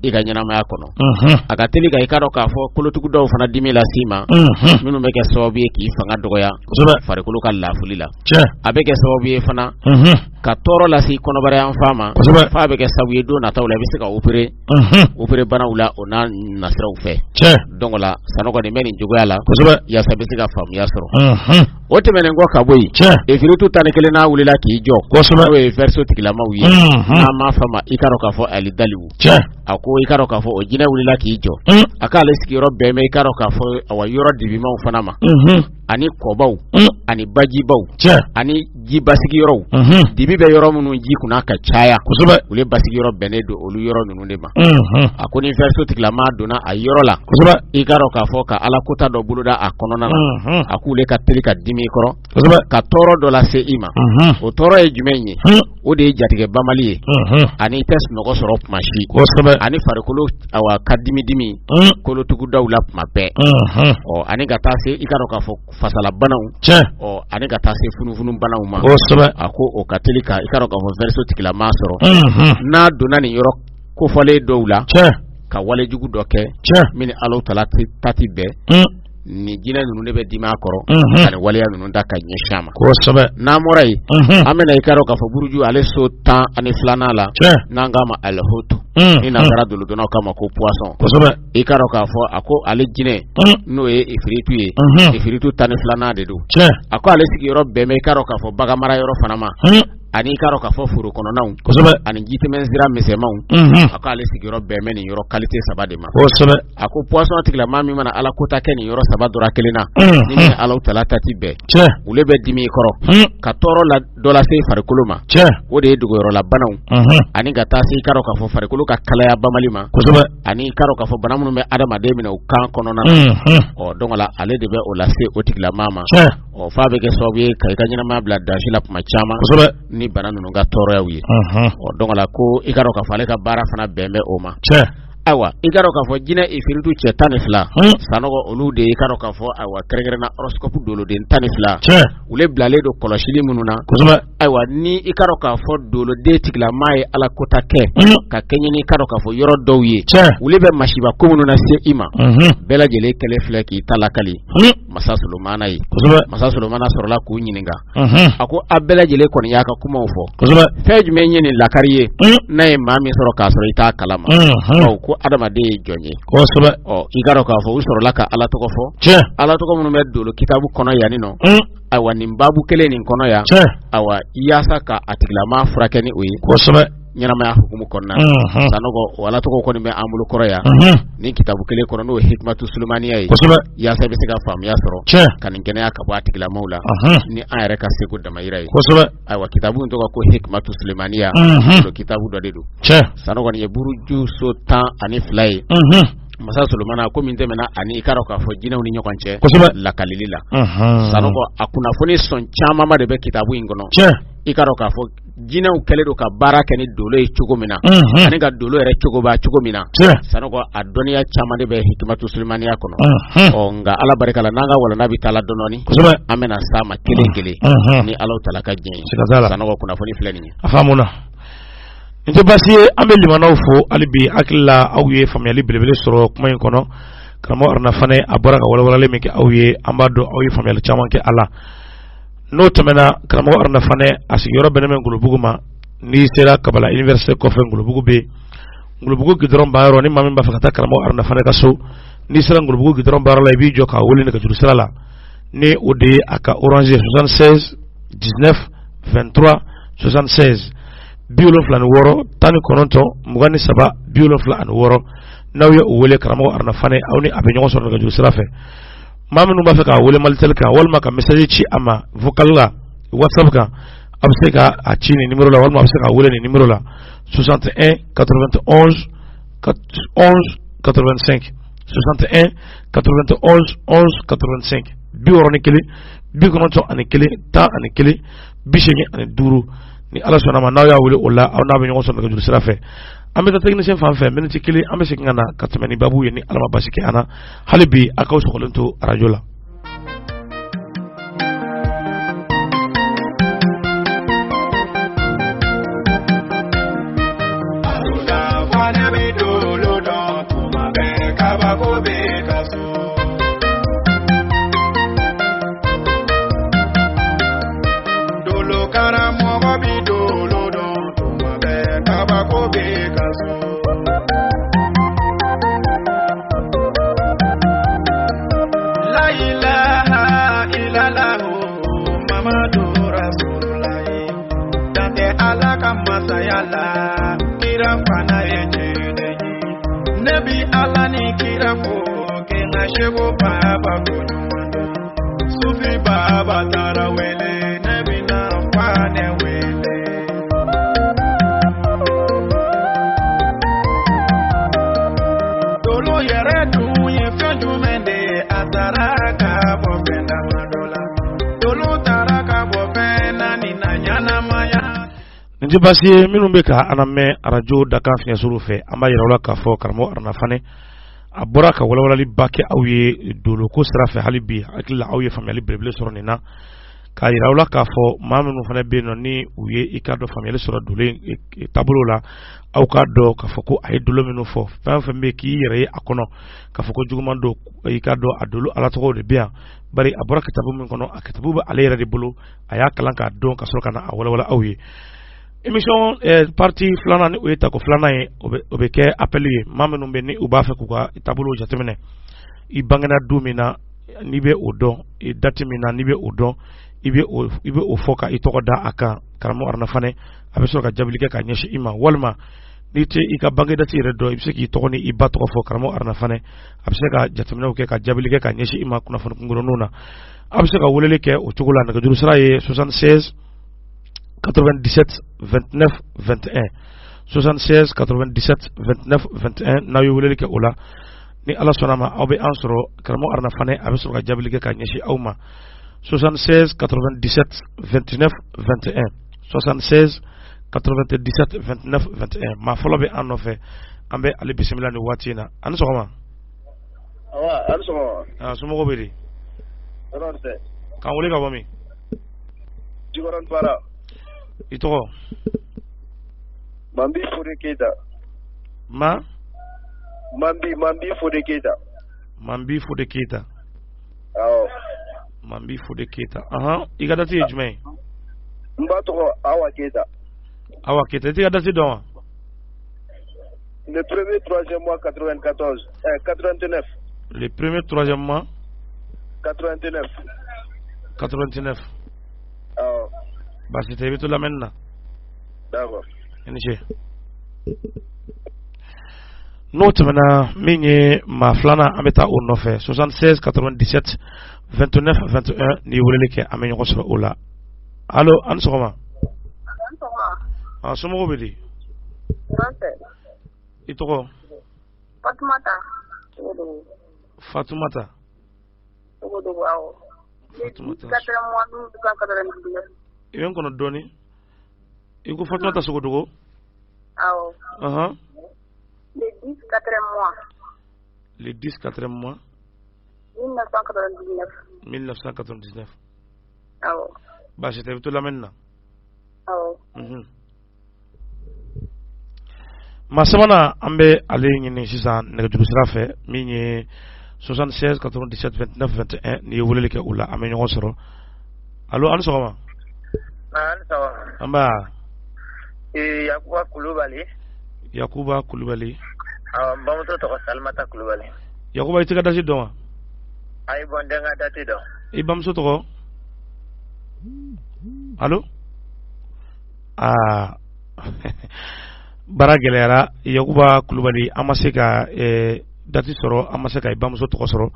Speaker 2: i ka ɲɛnamaya kɔnɔ. A ka teli ka i k'a dɔn k'a fɔ kolotugudaw fana dimi las'i ma, minnu bɛ kɛ sababu ye k'i fanga dɔgɔya farikolo ka lafuli la. A bɛ kɛ sababu ye fana ka tɔɔrɔ lase i kɔnɔbara yanfan ma, f'a bɛ kɛ sababu ye don nataw la i bɛ se ka opere opere banaw la o n'a nasiraw fɛ. Donc la Sanɔgɔ nin bɛ nin cogoya la, yaasa i bɛ se ka faamuya sɔrɔ. O tɛmɛnen kɔ ka bɔ yen, ifiritu 11 n'a wulila k'i jɔ, n'o ye Verseau tigilamaw ye, n'an m'a fɔ ma i k'a dɔn k'a fɔ alidaliwu. A ko i k'a dɔn k'a fɔ o jinɛ wulila k'i jɔ, a k'ale sigiyɔrɔ bɛn bɛ i k'a dɔn k'a fɔ awa yɔrɔ dibimaw fana ma, ani kɔbaw, ani bajibaw, ani ji basigiyɔrɔw, dibi bɛ yɔrɔ minnu ji kunna ka caya, olu basigiyɔrɔ bɛnnen don olu yɔrɔ ninnu de ma. A ko ni Verseau tigilama donna a yɔrɔ la, i k'a dɔn k'a fɔ ka ala kota dɔ boloda a kɔnɔna na, a k'ule ka teli ka dimi i kɔrɔ, ka tɔɔrɔ dɔ lase i ma. O tɔɔrɔ ye jumɛn ye? O de ye jatigɛ bamali ye, ani i tɛ sunɔgɔ sɔrɔ tuma si, ani farikolo awa ka dimi dimi kolotugudaw la tuma bɛɛ, ɔ ani ka taa se i k'a dɔn k'a fɔ fasalabanaw, ɔ ani ka taa se funufunubanaw ma. A ko o ka teli ka i k'a dɔn k'a fɔ Verseau tigilama sɔrɔ n'a donna nin yɔrɔ kofɔlen dɔw la, ka walejugu dɔ kɛ min ni Alahu taala ta ti bɛn. Nin jinɛ ninnu de bɛ dimi a kɔrɔ ka nin waleya ninnu ta ka ɲɛsin a ma. N'an bɔra yen, an bɛna i k'a dɔn k'a fɔ buruju ale so 12nan la, n'an k'a ma alihotu, ni nansara dolodonnaw k'a ma ko poisson. I k'a dɔn k'a fɔ a ko ale jinɛ n'o ye ifiritu ye, ifiritu 12nan de don. A ko ale sigiyɔrɔ bɛn bɛ i k'a dɔn k'a fɔ bagan mara yɔrɔ fana ma, ani i k'a dɔn k'a fɔ foro kɔnɔnaw, ani jitɛmɛ sira misɛnmanw. A ko ale sigiyɔrɔ bɛn bɛ nin yɔrɔ qualité 3 de ma. A ko poisson tigilama min mana ala kota kɛ nin yɔrɔ 3 dɔra kelen na, ni min Alahu taala ta ti bɛn, olu bɛ dimi i kɔrɔ ka tɔɔrɔ la dɔ lase farikolo ma. O de ye dogoyɔrɔla banaw, ani ka taa se i k'a dɔn k'a fɔ farikolo ka kalaya bamali ma, ani i k'a dɔn k'a fɔ bana minnu bɛ adamaden minɛ u kan kɔnɔna na. Ɔ donc la ale de bɛ o lase o tigilama ma. Ɔ f'a bɛ kɛ sababu ye ka i ka ɲɛnamaya bila danger la tuma caman, ni bana ninnu ka tɔɔrɔyaw ye. Ɔ donc la ko i k'a dɔn k'a fɔ ale ka baara fana bɛn bɛ o ma. Ayiwa i k'a dɔn k'a fɔ jinɛ ifiritu cɛ 12, Sanɔgɔ, olu de i k'a dɔn k'a fɔ ayiwa kɛrɛnkɛrɛnna horoscope doloden 12, olu bilalen don kɔlɔsili minnu na. Ayiwa ni i k'a dɔn k'a fɔ doloden tigilama ye ala kota kɛ ka kɛɲɛ ni i k'a dɔn k'a fɔ yɔrɔ dɔw ye, olu bɛ masiba ko minnu na se i ma, bɛɛ lajɛlen kɛlen filɛ k'i ta lakali masa Solomana ye. Masa Solomana sɔrɔla k'u ɲininka, a ko a bɛɛ lajɛlen kɔni y'a ka kumaw fɔ, fɛn jumɛn ye nin lakari ye n'a ye maa min sɔrɔ k'a sɔrɔ i t'a kalama? Bawo ko adamaden ye jɔn ye. Ɔ i k'a dɔn k'a fɔ u sɔrɔla ka ala tɔgɔ fɔ, ala tɔgɔ minnu bɛ dolo kitabu kɔnɔ yanni nɔ. Ayiwa nin baabu kelen nin kɔnɔ yan, ayiwa yaasa ka a tigilama furakɛ ni o ye ɲɛnamaya hukumu kɔnɔna na. Sanɔgɔ, o ala tɔgɔ kɔni bɛ an bolo kɔrɔ yan nin kitabu kelen kɔnɔ, n'o ye Hikmatu Sulumaniya ye, yaasa i bɛ se ka faamuya sɔrɔ ka nin kɛnɛya ka bɔ a tigilamaw la ni an yɛrɛ ka seko damayira ye. Ayiwa kitabu in tɔgɔ ko Hikmatu Sulumaniya, o kitabu dɔ de don. Sanɔgɔ, nin ye buruju so 12 ye. Masa Solomana ko min tɛmɛna ani i k'a dɔn k'a fɔ jinɛw ni ɲɔgɔn cɛ lakalili la. Sanɔgɔ, a kunnafoni sɔn camanba de bɛ kitabu in kɔnɔ. I k'a dɔn k'a fɔ jinɛw kɛlen don ka baara kɛ ni dolo ye cogo min na, ani ka dolo yɛrɛ cogo b'a cogo min na. Sanɔgɔ, a dɔnniya caman de bɛ Hikmatu Sulumaniya kɔnɔ. Ɔ nka ala barika la, n'an ka walanda bɛ taa la dɔɔni, an bɛna s'a ma kelen kelen ni Alahu taala ka diɲɛ ye. Sanɔgɔ, kunnafoni filɛ nin ye.
Speaker 1: A faamuna, nin tɛ baasi ye. An bɛ limanaw fo hali bi. Hakili la aw ye faamuyali belebele sɔrɔ kuma in kɔnɔ. Karamɔgɔ Haruna Fane a bɔra ka walawalali min kɛ aw ye, an b'a dɔn aw ye faamuyali caman kɛ a la. N'o tɛmɛna, karamɔgɔ Haruna Fane a sigiyɔrɔ bɛnnen bɛ Ngolobugu ma. N'i sera Kabala université kɔfɛ, Ngolobugu bɛ yen, Ngolobugu gidɔrɔn banyɔrɔ. Ni maa min b'a fɛ ka taa karamɔgɔ Haruna Fane ka so, n'i sera Ngolobugu gidɔrɔn banyɔrɔ la, i b'i jɔ k'a wele nɛgɛjuru sira la, ni o de ye a ka Orange 76 19 23 76, 76 19 23 76. N'aw ye o wele, karamɔgɔ Haruna Fane, aw ni a bɛ ɲɔgɔn sɔrɔ nɛgɛjuru sira fɛ. Maa minnu b'a fɛ k'a wele Malitel kan walima ka message ci a ma vocal la WhatsApp kan, a bɛ se ka a ci nin numéro la, walima a bɛ se k'a wele nin numéro la: 61 91 11 85, 61 91 11 85, 61 91 11 85. Ni Ala sɔnna ma, n'aw y'a wele o la, aw n'a bɛ ɲɔgɔn sɔrɔ nɛgɛjuru sira fɛ. An bɛ taa technicien fan fɛ miniti kelen, an bɛ segin ka na ka tɛmɛ ni babu ye ni Ala ma basi kɛ an na. Hali bi a k'aw sɔgɔlen to arajo la.
Speaker 3: Ne bi Ala ni kira fo k'i ka seko baba ko ɲuman dɔn. Sufi baba Tarawele ne bi na fa ne wele. Dolo yɛrɛ dun ye fɛn jumɛn de ye? A taara ka bɔ fɛn damadɔ la. Dolo taara ka bɔ fɛn naani na ɲɛnamaya.
Speaker 1: Nin tɛ baasi ye. Minnu bɛ ka an lamɛn arajo dakan fiɲɛsuru fɛ, an b'a yira aw la k'a fɔ karamɔgɔ Aruna Fane a bɔra ka walawalaliba kɛ aw ye doloko sira fɛ. Hali bi hakili la aw ye faamuyali belebele sɔrɔ nin na, k'a yira aw la k'a fɔ maa minnu fana bɛ yen nɔ ni u ye i k'a dɔn faamuyali sɔrɔ dolo taabolo la, aw k'a dɔn k'a fɔ ko a ye dolo minnu fɔ, fɛn o fɛn bɛ yen k'i yɛrɛ ye a kɔnɔ k'a fɔ ko juguman don, i k'a dɔn a dolo ala tɔgɔw de bɛ yan. Bari a bɔra kitabu min kɔnɔ, a kitabu bɛ ale yɛrɛ de bolo, a y'a kalan k'a dɔn ka sɔrɔ ka na a walawala aw ye. Émission partie filanan, ni o ye tako filanan ye, o bɛ kɛ appel ye. Maa minnu bɛ ni u b'a fɛ k'u ka taabolo jateminɛ, i bangena don min na n'i bɛ o dɔn, i date min na n'i bɛ o dɔn, i bɛ o fɔ ka i tɔgɔ da a kan. Karamɔgɔ Aruna Fane a bɛ sɔrɔ ka jaabili kɛ ka ɲɛsin i ma. Walima n'i tɛ i ka bange date yɛrɛ dɔn, i bɛ se k'i tɔgɔ ni i ba tɔgɔ fɔ. Karamɔgɔ Aruna Fane a bɛ se ka jateminɛw kɛ ka jaabili kɛ ka ɲɛsin i ma kunnafoni kunkuruninw na. A bɛ se ka weleli kɛ o cogo la. Nɛgɛjuru sira ye 76 97 29 21, 76 97 29 21. N'aw ye weleli kɛ o la, ni Ala sɔnna ma, aw bɛ an sɔrɔ. Karamɔgɔ Aruna Fane a bɛ sɔrɔ ka jaabili kɛ ka ɲɛsin aw ma. 76 97 29 21, 76 97 29 21. Maa fɔlɔ bɛ an nɔfɛ, an bɛ ale bisimila nin waati in na. A ni sɔgɔma.
Speaker 4: Awa, a ni sɔgɔma.
Speaker 1: Somɔgɔw bɛ di?
Speaker 4: Tɔɔrɔ tɛ.
Speaker 1: K'an wele ka bɔ min?
Speaker 4: Jikɔrɔni Para.
Speaker 1: I tɔgɔ?
Speaker 4: Mambi Fode Keyita.
Speaker 1: Ma?
Speaker 4: Mambi Fode Keyita.
Speaker 1: Mambi Fode Keyita.
Speaker 4: Awɔ.
Speaker 1: Mambi Fode Keyita. Ahan, i ka date ye jumɛn ye?
Speaker 4: N ba tɔgɔ Awa Keyita.
Speaker 1: Awa Keyita, i t'i ka date dɔn wa?
Speaker 4: Le premier troisième mois 94, 89.
Speaker 1: Le premier troisième mois
Speaker 4: 89.
Speaker 1: 89.
Speaker 4: Awɔ.
Speaker 1: Baasi tɛ, i bɛ to lamɛnni na.
Speaker 4: D'accord.
Speaker 1: I ni ce. N'o tɛmɛna, min ye maa filanan, an bɛ taa o nɔfɛ. 76 97 29 21, n'i ye weleli kɛ, an bɛ ɲɔgɔn sɔrɔ o la. Allo, an ni sɔgɔma. A somɔgɔw bɛ di? I tɔgɔ?
Speaker 5: Fatumata.
Speaker 1: Fatumata.
Speaker 5: Awɔ.
Speaker 1: Fatumata. I bɛ n kɔnɔ dɔɔni. I ko Fatumata Sogodogo?
Speaker 5: Awɔ.
Speaker 1: Ɔhɔn.
Speaker 5: Le 10 quatrième mois.
Speaker 1: Le 10 quatrième mois.
Speaker 5: 1999.
Speaker 1: 1999.
Speaker 5: Awɔ.
Speaker 1: Baasi tɛ, i bɛ to lamɛnni na.
Speaker 5: Awɔ.
Speaker 1: Maa sabanan, an bɛ ale ɲini sisan nɛgɛjuru sira fɛ, min ye 76 97 29 21. N'i ye weleli kɛ o la, an bɛ ɲɔgɔn sɔrɔ. Allo, an ni sɔgɔma.
Speaker 4: An ni sɔgɔma.
Speaker 1: An ba.
Speaker 4: Yakuba Kulubali.
Speaker 1: Yakuba Kulubali.
Speaker 4: Awɔ, n bamuso tɔgɔ Salimata Kulubali.
Speaker 1: Yakuba, i t'i ka date dɔn wa?
Speaker 4: Ayi, bon, n tɛ n ka date dɔn.
Speaker 1: I bamuso tɔgɔ? Allo? Aa, baara gɛlɛyara. Yakuba Kulubali, an ma se ka date sɔrɔ, an ma se ka i bamuso tɔgɔ sɔrɔ.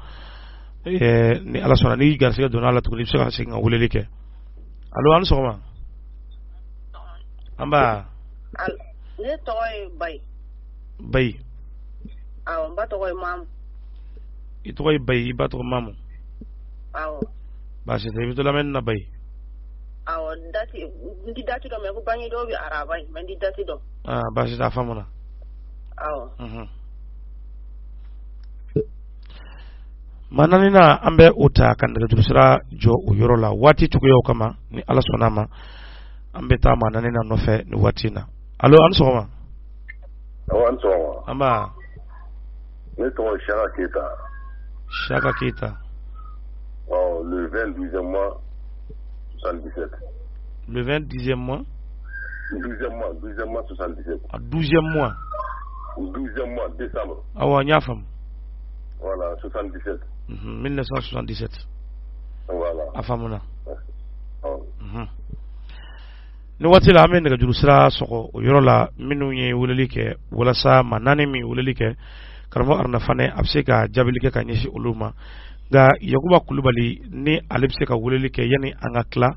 Speaker 1: Ni Ala sɔnna, n'i garisɛgɛ donna a la tuguni, i bɛ se ka segin ka weleli kɛ. Allo, an ni sɔgɔma. An ba.
Speaker 5: Ne tɔgɔ ye Bayi.
Speaker 1: Bayi.
Speaker 5: Awɔ, n ba tɔgɔ ye Mamu.
Speaker 1: I tɔgɔ ye Bayi, i ba tɔgɔ Mamu.
Speaker 5: Awɔ.
Speaker 1: Baasi tɛ, i bɛ to lamɛnni na, Bayi.
Speaker 5: Awɔ, date n ti date dɔn, mais ko bange dɔw bɛ araba ye, mais n ti date dɔn.
Speaker 1: Aa, baasi tɛ, a faamuna.
Speaker 5: Awɔ.
Speaker 1: Maa naaninan, an bɛ o ta ka nɛgɛjuru sira jɔ o yɔrɔ la waati cogoyaw kama. Ni Ala sɔnna a ma, an bɛ taa maa naaninan nɔfɛ nin waati in na. Allo, an ni sɔgɔma.
Speaker 6: Awɔ, an ni sɔgɔma.
Speaker 1: An ba.
Speaker 6: Ne tɔgɔ Siaka Keyita.
Speaker 1: Siaka Keyita.
Speaker 6: Ɔ, le 20 12e mois 77.
Speaker 1: Le 20 10e mois.
Speaker 6: 12e mois, 12e mois 77.
Speaker 1: A 12e mois.
Speaker 6: 12e mois, décembre.
Speaker 1: Awɔ, n y'a faamu.
Speaker 6: Voilà, 77.
Speaker 1: 1977.
Speaker 6: Voilà.
Speaker 1: A faamuna. Ni waati la, an bɛ nɛgɛjuru sira sɔgɔ o yɔrɔ la. Minnu ye weleli kɛ walasa maa naani min weleli kɛ Karamɔgɔ Aruna Fanɛ a bɛ se ka jaabili kɛ ka ɲɛsin olu ma. Nka Yakuba Kulubali, ni ale bɛ se ka weleli kɛ yanni an ka tila,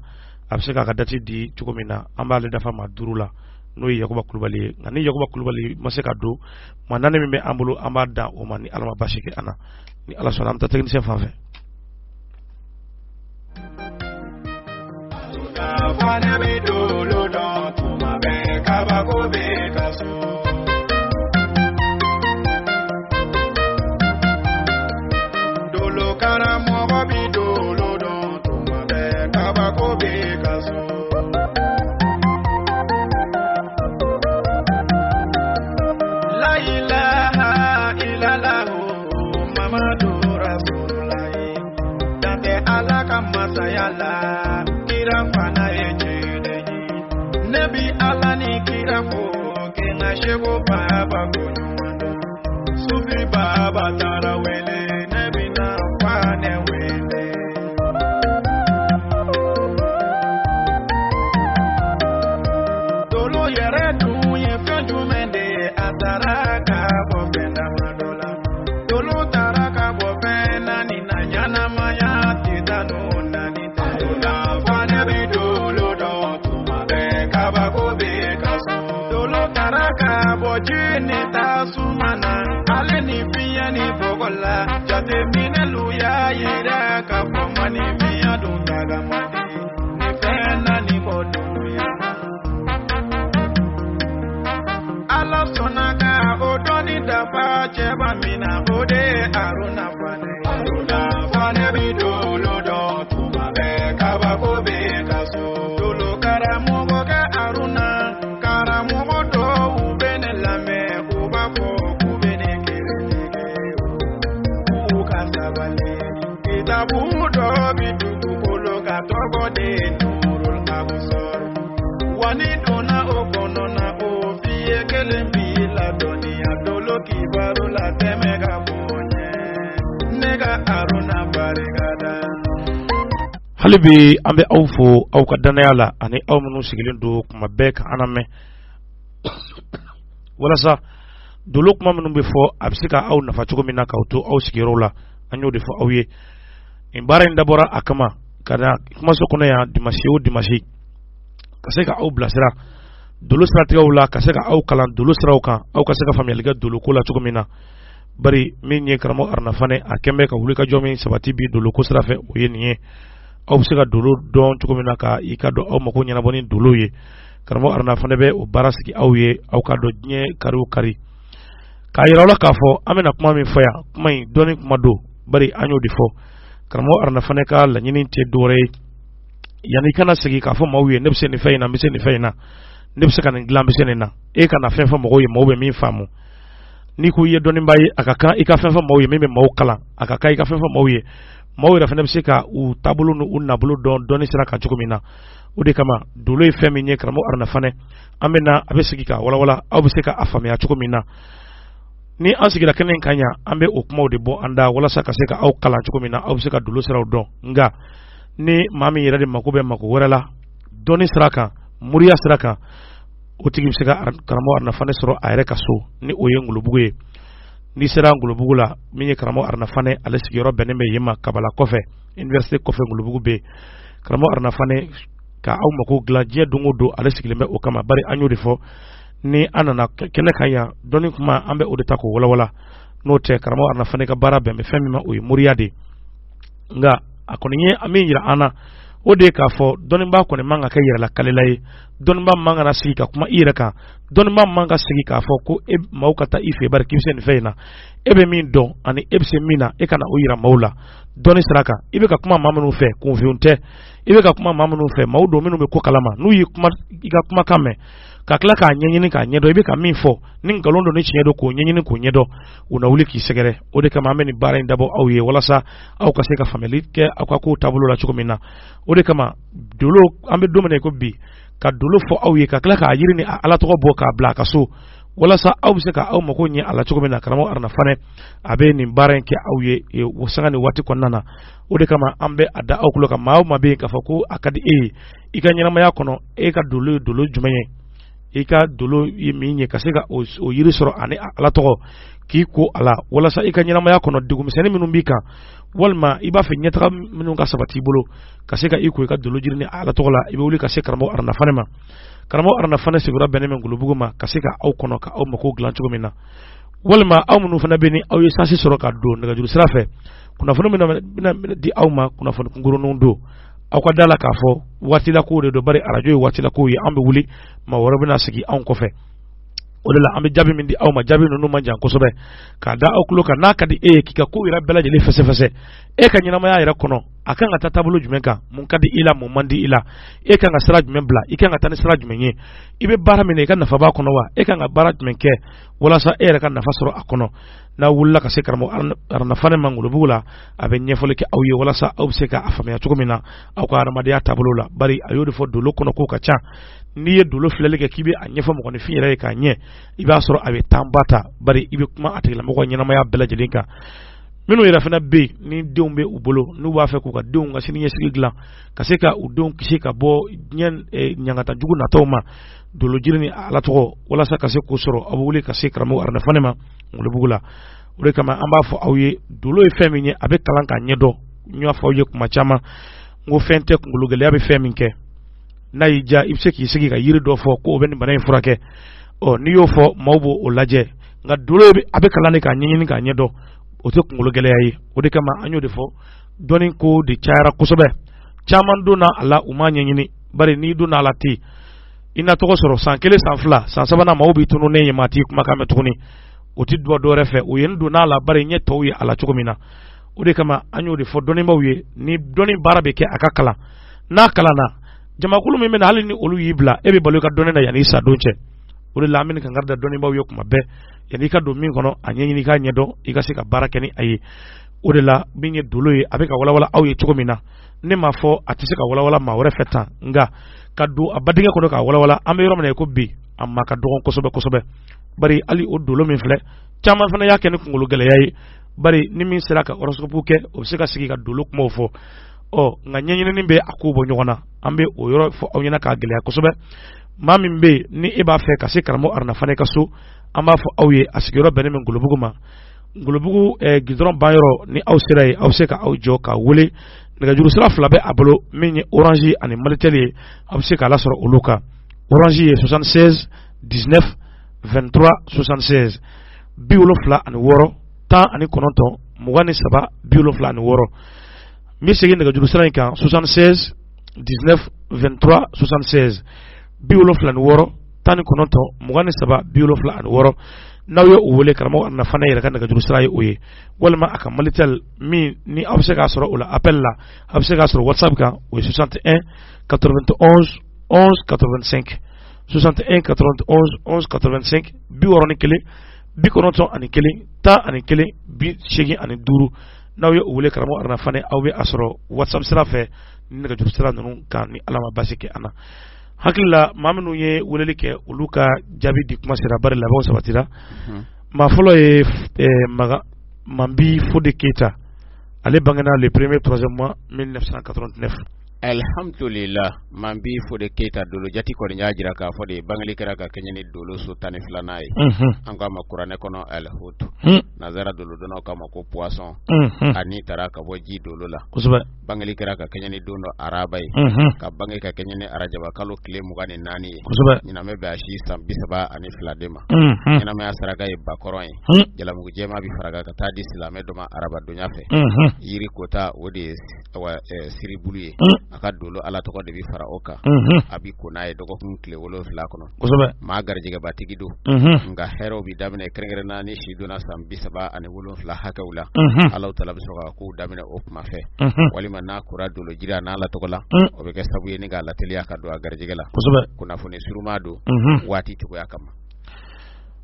Speaker 1: a bɛ se k'a ka dati di cogo min na, an b'ale dafa maa 5 la, n'o ye Yakuba Kulubali ye. Nka ni Yakuba Kulubali ma se ka don, maa 4 min bɛ an bolo, an b'a dan o ma ni Ala ma baasi kɛ an na. Ni Ala sɔnna, an bɛ taa technicien fan fɛ.
Speaker 3: Fanɛ bɛ dolo dɔn tuma bɛɛ, kabako bɛ ka so. Dolo karamɔgɔ bɛ dolo dɔn tuma bɛɛ, kabako bɛ ka so. La ilaha illallah Muhammadu Rasulullah. Dan tɛ Ala ka masaya la, kira fana ye ciden ye. Ne bi Ala ni kira fo, k'i ka seko baba ko ɲuman dɔn. Sufi baba taara wele, ne bi na fa ne wele. Dolo yɛrɛ dun ye fɛn jumɛn de ye? A taara ka bɔ fɛn damadɔ la. Dolo taara ka bɔ fɛn 4 na, ɲɛnamaya tɛ taa n'o 4 tɛ. Fanɛ bɛ dolo dɔn tuma bɛɛ, kabako bɛ ka so. Dolo taara ka bɔ ji ni tasuma na, ale ni fiɲɛ ni bɔgɔ la. Jateminɛlu y'a yira k'a fɔ maninfinya dun taga man di ni fɛn 4 kɔ dunuya na. Ala sɔnna ka o dɔnni dafa cɛba min na, o de ye Aruna Fanɛ ye. Aruna Fanɛ bɛ dolo dɔn tuma bɛɛ, kabako bɛ ka so. Dolo karamɔgɔ kɛ Aruna, karamɔgɔ dɔw bɛ ne lamɛn, u b'a fɔ k'u bɛ ne kiritigɛ, k'u ka sabali. Kitabu dɔ bɛ dugukolo ka tɔgɔ de Nurul Abusor. Wa ni donna o kɔnɔ na, o f'i ye kelen b'i la dɔnniya dolo kibaru la tɛmɛ ka bonya. Ne ka Aruna barika da.
Speaker 1: Hali bi an bɛ aw fo aw ka danaya la, ani aw minnu sigilen don kuma bɛɛ ka an lamɛn, walasa dolo kuma minnu bɛ fɔ a bɛ se ka aw nafa cogo min na k'aw to aw sigiyɔrɔw la. An y'o de fɔ aw ye. Nin baara in dabɔra a kama ka na kumaso kɔnɔ yan dimasi o dimasi, ka se ka aw bilasira dolo siratigɛw la, ka se ka aw kalan dolo siraw kan, aw ka se ka faamuyali kɛ dolo ko la cogo min na. Bari min ye karamɔgɔ Aruna Fanɛ, a kɛn bɛ ka wulikajɔ min sabati bi dolo ko sira fɛ, o ye nin ye. Aw bɛ se ka dolo dɔn cogo min na ka i ka dɔn aw mako ɲɛnabɔ ni dolo ye. Karamɔgɔ Aruna Fanɛ bɛ o baara sigi aw ye, aw ka dɔn diɲɛ kari o kari. K'a yira aw la k'a fɔ an bɛna kuma min fɔ yan, kuma in dɔnni kuma don, bari an y'o de fɔ. Karamɔgɔ Aruna Fanɛ ka laɲini tɛ dɔwɛrɛ ye, yanni i kana segin k'a fɔ maaw ye ne bɛ se nin fɛn in na, n bɛ se nin fɛn in na, ne bɛ se ka nin dilan, n bɛ se nin na. E kana fɛn fɔ mɔgɔw ye maaw bɛ min faamu. N'i ko i ye dɔnnibaa ye, a ka kan i ka fɛn fɔ maaw ye min bɛ maaw kalan, a ka kan i ka fɛn fɔ maaw ye maaw yɛrɛ fana bɛ se ka u taabolo n'u nabolo dɔn dɔnni sira kan cogo min na. O de kama dolo ye fɛn min ye, karamɔgɔ Aruna Fanɛ an bɛ na a bɛ sigi ka walawala, aw bɛ se ka a faamuya cogo min na. Ni an sigira kɛnɛ in kan yan, an bɛ o kumaw de bɔ an da walasa ka se ka aw kalan cogo min na, aw bɛ se ka dolo siraw dɔn. Nka ni maa min yɛrɛ de mako bɛ mako wɛrɛ la dɔnni sira kan, moriya sira kan, o tigi bɛ se ka karamɔgɔ Aruna Fanɛ sɔrɔ a yɛrɛ ka so, ni o ye Ngolobugu ye. N'i sera Ngolobugu la, min ye karamɔgɔ Aruna Fanɛ, ale sigiyɔrɔ bɛnnen bɛ yen ma, Kabala kɔfɛ, université kɔfɛ, Ngolobugu bɛ yen. Karamɔgɔ Aruna Fanɛ ka aw mako dilan diɲɛ don o don, ale sigilen bɛ o kama. Bari an y'o de fɔ, ni an nana kɛnɛ kan yan, dɔnni kuma an bɛ o de ta k'o walawala. N'o tɛ, karamɔgɔ Aruna Fanɛ ka baara bɛn bɛ fɛn min ma, o ye moriya de ye. Nka a kɔni ye min yira an na, o de ye k'a fɔ dɔnnibaa kɔni man ka kɛ yɛrɛlakalela ye. Dɔnnibaa man ka na sigi ka kuma i yɛrɛ kan, dɔnnibaa man ka sigi k'a fɔ ko e maaw ka taa i fɛ bari k'i bɛ se nin fɛn in na. E bɛ min dɔn ani e bɛ se min na, e ka na o yira maaw la dɔnni sira kan. I bɛ ka kuma maa minnu fɛ, kunfinw tɛ. I bɛ ka kuma maa minnu fɛ, maaw don minnu bɛ ko kalama. N'u y'i kuma, i ka kumakan mɛn ka tila k'a ɲɛɲini k'a ɲɛdɔn, i bɛ ka min fɔ ni nkalon don ni tiɲɛ don, k'o ɲɛɲini k'o ɲɛdɔn, u na wuli k'i sɛgɛrɛ. O de kama an bɛ nin baara in dabɔ aw ye, walasa aw ka se ka faamuyali kɛ aw ka kow taabolo la cogo min na. O de kama dolo, an bɛ don min na i ko bi, ka dolo fɔ aw ye ka tila k'a yiri ni a Ala tɔgɔ bɔ k'a bila a ka so, walasa aw bɛ se ka aw mako ɲɛ a la cogo min na. Karamɔgɔ Aruna Fanɛ a bɛ nin baara in kɛ aw ye o sanga ni waati kɔnɔna na. O de kama an bɛ a da aw tulo kan, maa o maa bɛ yen k'a fɔ ko a ka di e ye i ka ɲɛnamaya kɔnɔ, e ka dolo ye dolo jumɛn ye, I ka dolo ye min ye, ka se ka o yiri sɔrɔ ani Ala tɔgɔ k'i ko a la, walasa i ka ɲɛnamaya kɔnɔ degunmisɛnnin minnu b'i kan, walima i b'a fɛ ɲɛtaga minnu ka sabati i bolo, ka se ka i ko i ka dolo jiri ni Ala tɔgɔ la, i bɛ wuli ka se karamɔgɔ Aruna Fanɛ ma. Karamɔgɔ Aruna Fanɛ sigiyɔrɔ bɛnnen bɛ Ngolobugu ma, ka se ka aw kɔnɔ ka aw mako dilan cogo min na. Walima aw minnu fana bɛ ni aw ye sansi sɔrɔ ka don nɛgɛjuru sira fɛ, kunnafoni bɛna di aw ma, kunnafoni kunkurunninw don. Aw ka da la k'a fɔ waatilakow de don, bari arajo ye waatilakow ye. An bɛ wuli, maa wɛrɛ bɛna sigi anw kɔfɛ. O de la an bɛ jaabi min di aw ma, jaabi ninnu man jan kosɛbɛ k'a da aw tulo kan. N'a ka di e ye k'i ka kow yɛrɛ bɛɛ lajɛlen fɛsɛfɛsɛ, e ka ɲɛnamaya yɛrɛ kɔnɔ, a kan ka taa taabolo jumɛn kan, mun ka di i la, mun man di i la, e kan ka sira jumɛn bila, i kan ka taa ni sira jumɛn ye, i bɛ baara min na, i ka nafa b'a kɔnɔ wa, e kan ka baara jumɛn kɛ walasa e yɛrɛ ka nafa sɔrɔ a kɔnɔ, n'a wulila ka se karamɔgɔ Aruna Fanɛ ma Ngolobugu la, a bɛ ɲɛfɔli kɛ aw ye walasa aw bɛ se k'a faamuya cogo min na aw ka adamadenya taabolo la. Bari a y'o de fɔ, dolo kɔnɔ ko ka ca. N'i ye dolo filɛli kɛ k'i bɛ a ɲɛfɔ mɔgɔninfin yɛrɛ ye k'a ɲɛ, i b'a sɔrɔ a bɛ temps ba ta, bari i bɛ kuma a tigilamɔgɔ ɲɛnamaya bɛɛ lajɛlen kan. Minnu yɛrɛ fana bɛ yen ni denw bɛ u bolo, n'u b'a fɛ k'u ka denw ka siniɲɛsigi dilan, ka se ka u denw kisi ka bɔ diɲɛ ɲangata jugu nataw ma, dolo jiri ni Ala tɔgɔ, walasa ka se k'o sɔrɔ, aw bɛ wuli ka se karamɔgɔ Aruna Fanɛ ma Ngolobugu la. O de kama an b'a fɔ aw ye, dolo ye fɛn min ye, a bɛ kalan k'a ɲɛdɔn. N y'a fɔ aw ye kuma caman, n ko fɛn tɛ kunkolo gɛlɛya bɛ fɛn min kɛ. N'a y'i diya, i bɛ se k'i sigi ka yiri dɔ fɔ ko o bɛ nin bana in furakɛ. Ɔ, n'i y'o fɔ, maaw b'o o lajɛ. Nka dolo a bɛ kalan de k'a ɲɛɲini k'a ɲɛdɔn, o tɛ kunkolo gɛlɛya ye. O de kama an y'o de fɔ, dɔnni ko de cayara kosɛbɛ, caman donna a la, u m'a ɲɛɲini. Bari n'i donna a la ten, i na tɔgɔ sɔrɔ san 1, san 2, san 3nan, maaw b'i tununnen ye, maa t'i kumakan mɛn tuguni. O tɛ dɔ wɛrɛ fɛ, o ye n donna a la, bari n ye tɔw ye a la cogo min na. O de kama an y'o de fɔ dɔnnibaaw ye, ni dɔnni baara bɛ kɛ, a ka kalan. N'a kalanna, jamakulu min bɛna, hali ni olu y'i bila, e bɛ balo i ka dɔnni na yanni i sa don cɛ. O de la an bɛ kankari da dɔnnibaaw ye kuma bɛɛ, yanni i ka don min kɔnɔ, a ɲɛɲini k'a ɲɛdɔn, i ka se ka baara kɛ ni a ye. O de la min ye dolo ye, a bɛ ka walawala aw ye cogo min na, ne m'a fɔ a tɛ se ka walawala maa wɛrɛ fɛ tan, nka ka don a badingɛ kɔnɔ k'a walawala, an bɛ yɔrɔ min na i ko bi, a ma ka dɔgɔn kosɛbɛ kosɛbɛ. Bari hali o dolo min filɛ, caman fana y'a kɛ ni kunkolo gɛlɛya ye. Bari ni min sera ka horoscope kɛ, o bɛ se ka sigi ka dolo kumaw fɔ. Ɔ, nka ɲɛɲinini bɛ a ko bɔ ɲɔgɔn na. An bɛ o yɔrɔ fɔ aw ɲɛna k'a gɛlɛya kosɛbɛ. Maa min bɛ yen ni e b'a fɛ ka se karamɔgɔ Aruna Fanɛ ka so, an b'a fɔ aw ye, a sigiyɔrɔ bɛnnen bɛ Ngolobugu ma. Ngolobugu gidɔrɔn banyɔrɔ, ni aw sera yen, aw bɛ se ka aw jɔ k'a wele. Nɛgɛjuru sira 2 bɛ a bolo, min ye Orange ani Malitel ye, aw bɛ se k'a lasɔrɔ olu kan. Orange ye 76 19 23 76, 76 19 23 76. N bɛ segin nɛgɛjuru sira in kan, 76 19 23 76, 76 19 23 76. N'aw ye o wele, karamɔgɔ Aruna Fanɛ yɛrɛ ka nɛgɛjuru sira ye o ye, walima a ka Malitel min ni aw bɛ se k'a sɔrɔ o la appel la, aw bɛ se k'a sɔrɔ WhatsApp kan, o ye 61 91 11 85, 61 91 11 85, 61 91 11 85. N'aw ye o wele, karamɔgɔ Aruna Fanɛ, aw bɛ a sɔrɔ WhatsApp sira fɛ ni nɛgɛjuru sira ninnu kan, ni Ala ma baasi kɛ an na. Hakili la, maa minnu ye weleli kɛ, olu ka jaabi di kuma sera, bari labɛnw sabatira. Maa fɔlɔ ye Maga Mambi Fode Keyita, ale bangena le premier troisième mois 1989.
Speaker 2: Alhamdulillah, Mambi Fode Keyita, dolo jati kɔni y'a jira k'a fɔ de bangeli kɛra ka kɛɲɛ ni dolo so 12nan ye. An k'a ma kuranɛ kɔnɔ Alhut, nanzara dolodɔnnaw k'a ma ko poisson, ani tara ka bɔ ji dolo la. Bangeli kɛra ka kɛɲɛ ni don dɔ araba ye, ka bange ka kɛɲɛ ni arajaba kalo tile 24 ye. Ɲinan bɛ bɛn a si san 32 de ma. Ɲɛnamaya saraka ye bakɔrɔn ye, jalamugu jɛma bɛ fara ka taa di silamɛ dɔ ma araba donya fɛ. Yiri kota, o de ye siribulu ye. A ka dolo Ala tɔgɔ de bɛ fara o kan. A bɛ ko n'a ye dɔgɔkun tile 7 kɔnɔ. Maa garijɛgɛbatigi don, nka hɛrɛw bɛ daminɛ kɛrɛnkɛrɛn na ni si donna san 37 hakɛw la. Ala taala bɛ sɔrɔ ka kow daminɛ o kuma fɛ, walima n'a kora dolo jiri a n'Ala tɔgɔ la, o bɛ kɛ sabu ye ni k'a lateliya ka don a garijɛgɛ la. Kunnafoni suruma don waati cogoya kama.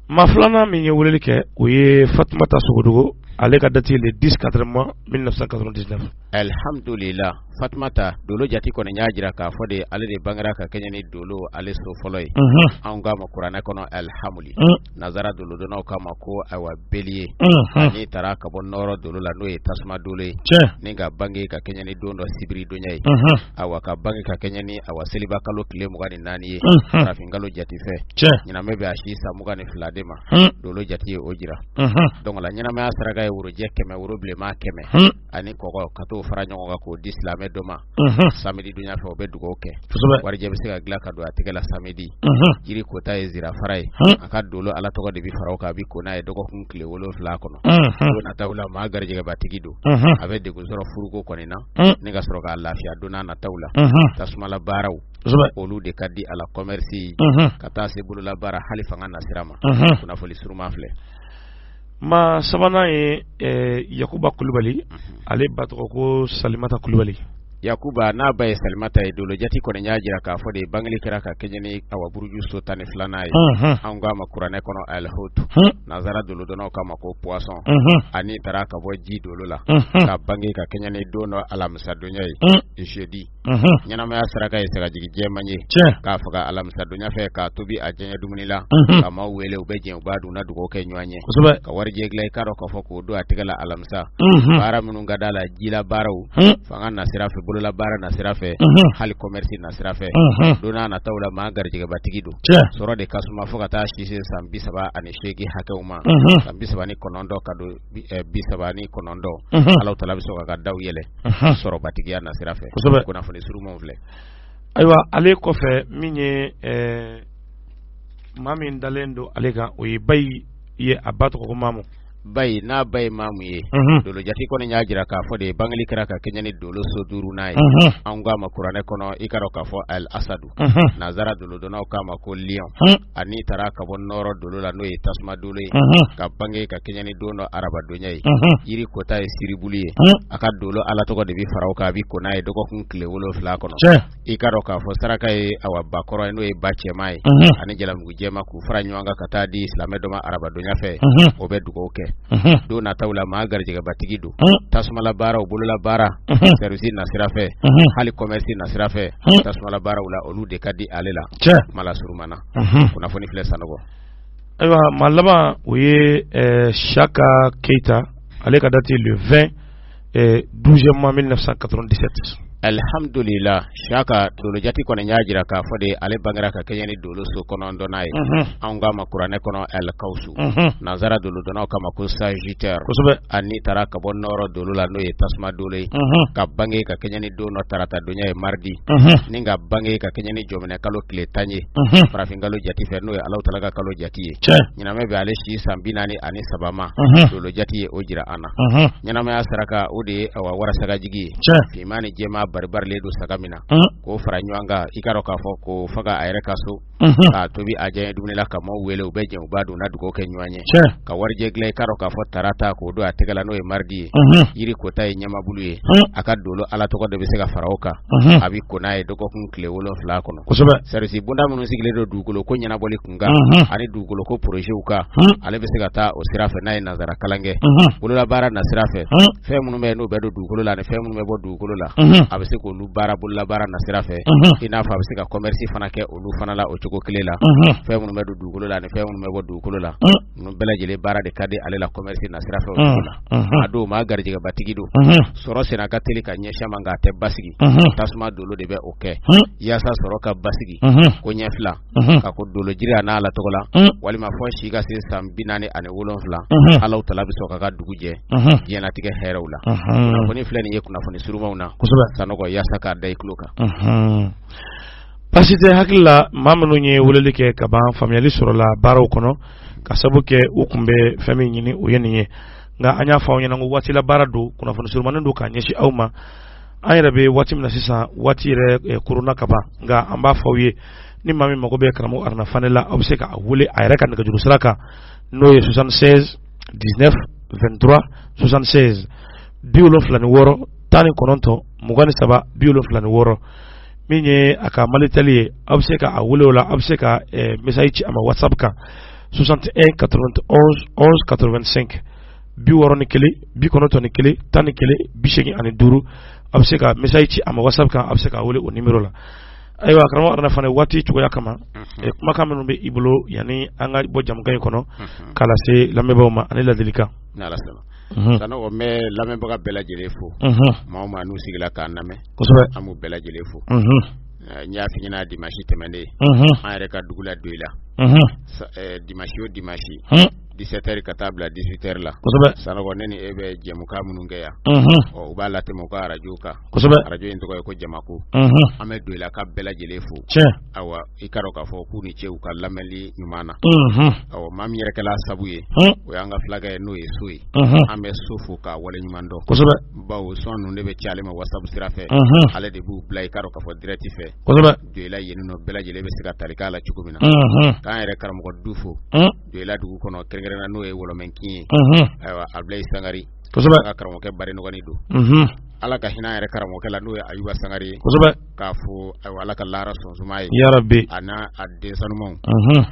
Speaker 1: Maa filanan min ye weleli kɛ, o ye Fatumata Sogodogo. Ale ka date le 10 4 mois 1999.
Speaker 2: Alhamdulila, Fatumata, dolo jati kɔni y'a jira k'a fɔ de, ale de bangera ka kɛɲɛ ni dolo ale so fɔlɔ ye. Anw k'a ma kuranɛ kɔnɔ alhamuli, nazara dolodɔnnaw k'a ma ko ayiwa bélier. Ani taara ka bɔ nɔrɔ dolo la, n'o ye tasuma dolo ye, ni ka bange ka kɛɲɛ ni don dɔ sibiri donya ye. Awa, ka bange ka kɛɲɛ ni awa seliba kalo tile 24 ye, farafin kalo jati fɛ. Ɲinamɛ bɛ a si san 22 de ma, dolo jati ye o jira. Donc la ɲɛnamaya saraka ye worojɛ 100, woro bilenman 100 ani kɔgɔ, ka t'o fara ɲɔgɔn kan k'o di silamɛ dɔ ma samedi donya fɛ, o bɛ dugawu kɛ. Warijɛ bɛ se ka dilan ka don a tɛgɛ la samedi. Jiri kota ye zirafara ye. A ka dolo ala tɔgɔ de bɛ fara o kan, a bɛ ko n'a ye dɔgɔkun tile 7 kɔnɔ. Don nataw la, maa garijɛgɛbatigi don. A bɛ degun sɔrɔ furuko kɔni na, ni ka sɔrɔ k'a lafiya don n'a nataw la. Tasumala baaraw, olu de ka di a la, commerce, ka taa se bolola baara, hali fanga nasira ma. Kunnafoni suruma filɛ.
Speaker 1: Maa sabanan ye Yakuba Kulubali, ale ba tɔgɔ ko Salimata Kulubali.
Speaker 2: Yakuba n'a ba ye Salimata ye, dolo jati kɔni y'a jira k'a fɔ de, bangeli kɛra ka kɛɲɛ ni awa buruju so 12nan ye. Anw k'a ma kuranɛ kɔnɔ alhut, nazara dolodɔnnaw k'a ma ko poisson. Ani taara ka bɔ ji dolo la, ka bange ka kɛɲɛ ni don dɔ alamisadonya ye, jeudi. Ɲɛnamaya saraka ye sagajigi jɛman ye, k'a faga alamisadonya fɛ, k'a tobi a diyaɲɛ dumuni la, ka maaw wele, u bɛ jɛ, u b'a dun na dugawu kɛ ɲɔgɔn ye. Ka warijɛ dilan, i k'a dɔn k'a fɔ k'o don a tɛgɛ la alamisa. Baara minnu ka d'a la, jila baaraw, fanga nasira fɛ, bolola baara nasira fɛ, hali commerce nasira fɛ. Don n'a nataw la, maa garijɛgɛbatigi don. Sɔrɔ de ka suma fo ka taa si se san 38 hakɛw ma, san 39 ka don 39. Ala tala bɛ sɔn ka daw yɛlɛ sɔrɔbatigiya nasira fɛ. Kunnafoni surumanw filɛ.
Speaker 1: Ayiwa, ale kɔfɛ, min ye maa min dalen don ale kan, o ye Bayi ye, a ba tɔgɔ ko Mamu.
Speaker 2: Bayi n'a ba ye Mamu ye, dolo jati kɔni y'a jira k'a fɔ de, bangeli kɛra ka kɛɲɛ ni dolo so duurunan ye. Anw k'a ma kuranɛ kɔnɔ, i k'a dɔn k'a fɔ al asadu, nazara dolodɔnnaw k'a ma ko lion. Ani taara ka bɔ nɔrɔ dolo la, n'o ye tasuma dolo ye, ka bange ka kɛɲɛ ni don dɔ arabadonya ye. Jiri kota ye siribulu ye. A ka dolo ala tɔgɔ de bɛ fara o kan, a bɛ ko n'a ye dɔgɔkun tile 7 kɔnɔ. I k'a dɔn k'a fɔ saraka ye awa bakɔrɔ ye, n'o ye ba cɛman ye, ani jalamugu jɛma, k'u fara ɲɔgɔn kan ka taa di silamɛ dɔ ma arabadonya fɛ, o bɛ dugawu kɛ. Don nataw la, maa garijɛgɛbatigi don. Tasumala baaraw, bolola baara, service nasira fɛ, hali commerce nasira fɛ, tasumala baaraw la, olu de ka di ale la. Kuma la surumana, kunnafoni filɛ, Sanɔgɔ.
Speaker 1: Ayiwa, maa laban, o ye Saka Keyita, ale ka date le 20 12e mois 1997.
Speaker 2: Alhamdulila, Saka, dolo jati kɔni y'a jira k'a fɔ de, ale bangera ka kɛɲɛ ni dolo so 9nan ye. Anw k'a ma kuranɛ kɔnɔ alkawusu, nansara dolodɔnnaw k'a ma ko sagittaire. Ani taara ka bɔ nɔrɔ dolo la, n'o ye tasuma dolo ye, ka bange ka kɛɲɛ ni don dɔ tarata donya ye, mardi, ni ka bange ka kɛɲɛ ni jɔminɛ kalo tile 10 ye, farafin kalo jati fɛ, n'o ye Alahu tala ka kalo jati ye. Ɲinamɛ bɛ ale si san 43 ma, dolo jati ye o jira an na. Ɲɛnamaya saraka, o de ye awa warasagajigi ye, finman ni jɛman baribarilen don saga min na, k'o fara ɲɔgɔn kan, i k'a dɔn k'a fɔ k'o faga a yɛrɛ ka so, k'a tobi a diyaɲɛ dumuni la, ka maaw wele, u bɛ jɛ, u b'a dun na dugawu kɛ ɲɔgɔn ye. Ka warijɛ dilan, i k'a dɔn k'a fɔ tarata, k'o don a tɛgɛ la, n'o ye mardi ye. Yiri kota ye ɲamabulu ye. A ka dolo ala tɔgɔ de bɛ se ka fara o kan, a bɛ ko n'a ye dɔgɔkun tile 7 kɔnɔ. Service bonda minnu sigilen don dugukolo ko ɲɛnabɔli kun kan ani dugukolo ko projetw kan, ale bɛ se ka taa o sira fɛ n'a ye nansara kalan kɛ. Bololabaara nasira fɛ, fɛn minnu bɛ yen n'u bɛ don dugukolo la ani fɛn minnu bɛ bɔ dugukolo la, a bɛ se k'olu baara bololabaara nasira fɛ. I n'a fɔ a bɛ se ka commerce fana kɛ olu fana la o cogo kelen la. Fɛn minnu bɛ don dugukolo la ani fɛn minnu bɛ bɔ dugukolo la, ninnu bɛɛ lajɛlen baara de ka di ale la commerce nasira fɛ o cogo la. A don, maa garijɛgɛbatigi don. Sɔrɔ senna ka teli ka ɲɛsin a ma, nka a tɛ basigi. Tasuma dolo de bɛ o kɛ yaasa sɔrɔ ka basigi. Ko ɲɛ fila ka ko dolo jiri a n'a ala tɔgɔ la, walima fɔ si ka se san 47, Alahu tala bɛ sɔn k'a ka dugu jɛ diɲɛlatigɛ hɛrɛw la. Kunnafoni filɛ nin ye kunnafoni surumanw na, Sanɔgɔ, yaasa k'a da i tulo kan.
Speaker 1: Baasi tɛ. Hakili la, maa minnu ye weleli kɛ ka ban, faamuyali sɔrɔla baaraw kɔnɔ, ka sabu kɛ u tun bɛ fɛn min ɲini, o ye nin ye. Nka an y'a fɔ aw ɲɛna ko waatila baara don, kunnafoni surumanin don k'a ɲɛsin aw ma. An yɛrɛ bɛ waati min na sisan, waati yɛrɛ koronna ka ban, nka an b'a fɔ aw ye, ni maa min mago bɛ karamɔgɔ Aruna Fane la, aw bɛ se k'a wele a yɛrɛ ka nɛgɛjuru sira kan, n'o ye 76 19 23 76, 76 19 23 76. Min ye a ka Malitel ye, aw bɛ se k'a wele o la, aw bɛ se ka message ci a ma WhatsApp kan, 61 91 11 85. 61 91 11 85. A bɛ se ka message ci a ma WhatsApp kan, a bɛ se k'a wele o numéro la. Ayiwa karamɔgɔ Aruna Fane, waati cogoya kama, kumakan minnu bɛ i bolo yanni an ka bɔ jamukan in kɔnɔ k'a lase lamɛnbaaw ma ani ladilikan.
Speaker 2: N'Ala sɔnna. Sanogo, n bɛ lamɛnbaga bɛɛ lajɛlen fo. Maa o maa n'u sigila k'an lamɛn. An b'u bɛɛ lajɛlen fo. N y'a f'i ɲɛna dimanche tɛmɛnen, an yɛrɛ ka dugu la Doyila, dimanche o dimanche, 17 heures ka taa bila 18 heures la. Sanogo, ne ni e bɛ jɛmukan minnu kɛ yan, ɔ u b'a latɛmɛ u ka arajo kan. Arajo in tɔgɔ ye ko Jamako. An bɛ Doyilaka bɛɛ lajɛlen fo. Awa, i k'a dɔn k'a fɔ k'u ni ce u ka lamɛnli ɲuman na. Awɔ, maa min yɛrɛ kɛla sabu ye, o y'an ka fulakɛ ye, n'o ye So ye. An bɛ So fo k'a waleɲuman dɔn. Bawo son ninnu de bɛ ci ale ma WhatsApp sira fɛ. Ale de b'u bila i k'a dɔn k'a fɔ direct fɛ. Doyila yen nɔ bɛɛ lajɛlen bɛ se ka tali k'a la cogo min na. K'an yɛrɛ karamɔgɔ du fo. Doyila dugu kɔnɔ kɛrɛnkɛrɛnna, n'o ye Wɔlɔmɛnkin ye. Ayiwa, Abulayi Sangari. An ka karamɔgɔkɛ barinɔgɔnin don. Ala ka hinɛ an yɛrɛ karamɔgɔkɛ la, n'o ye Ayuba Sangare ye. K'a fo, ayiwa, Ala ka lahara sɔn suma ye.
Speaker 1: Yarabi.
Speaker 2: A n'a a den sanumanw.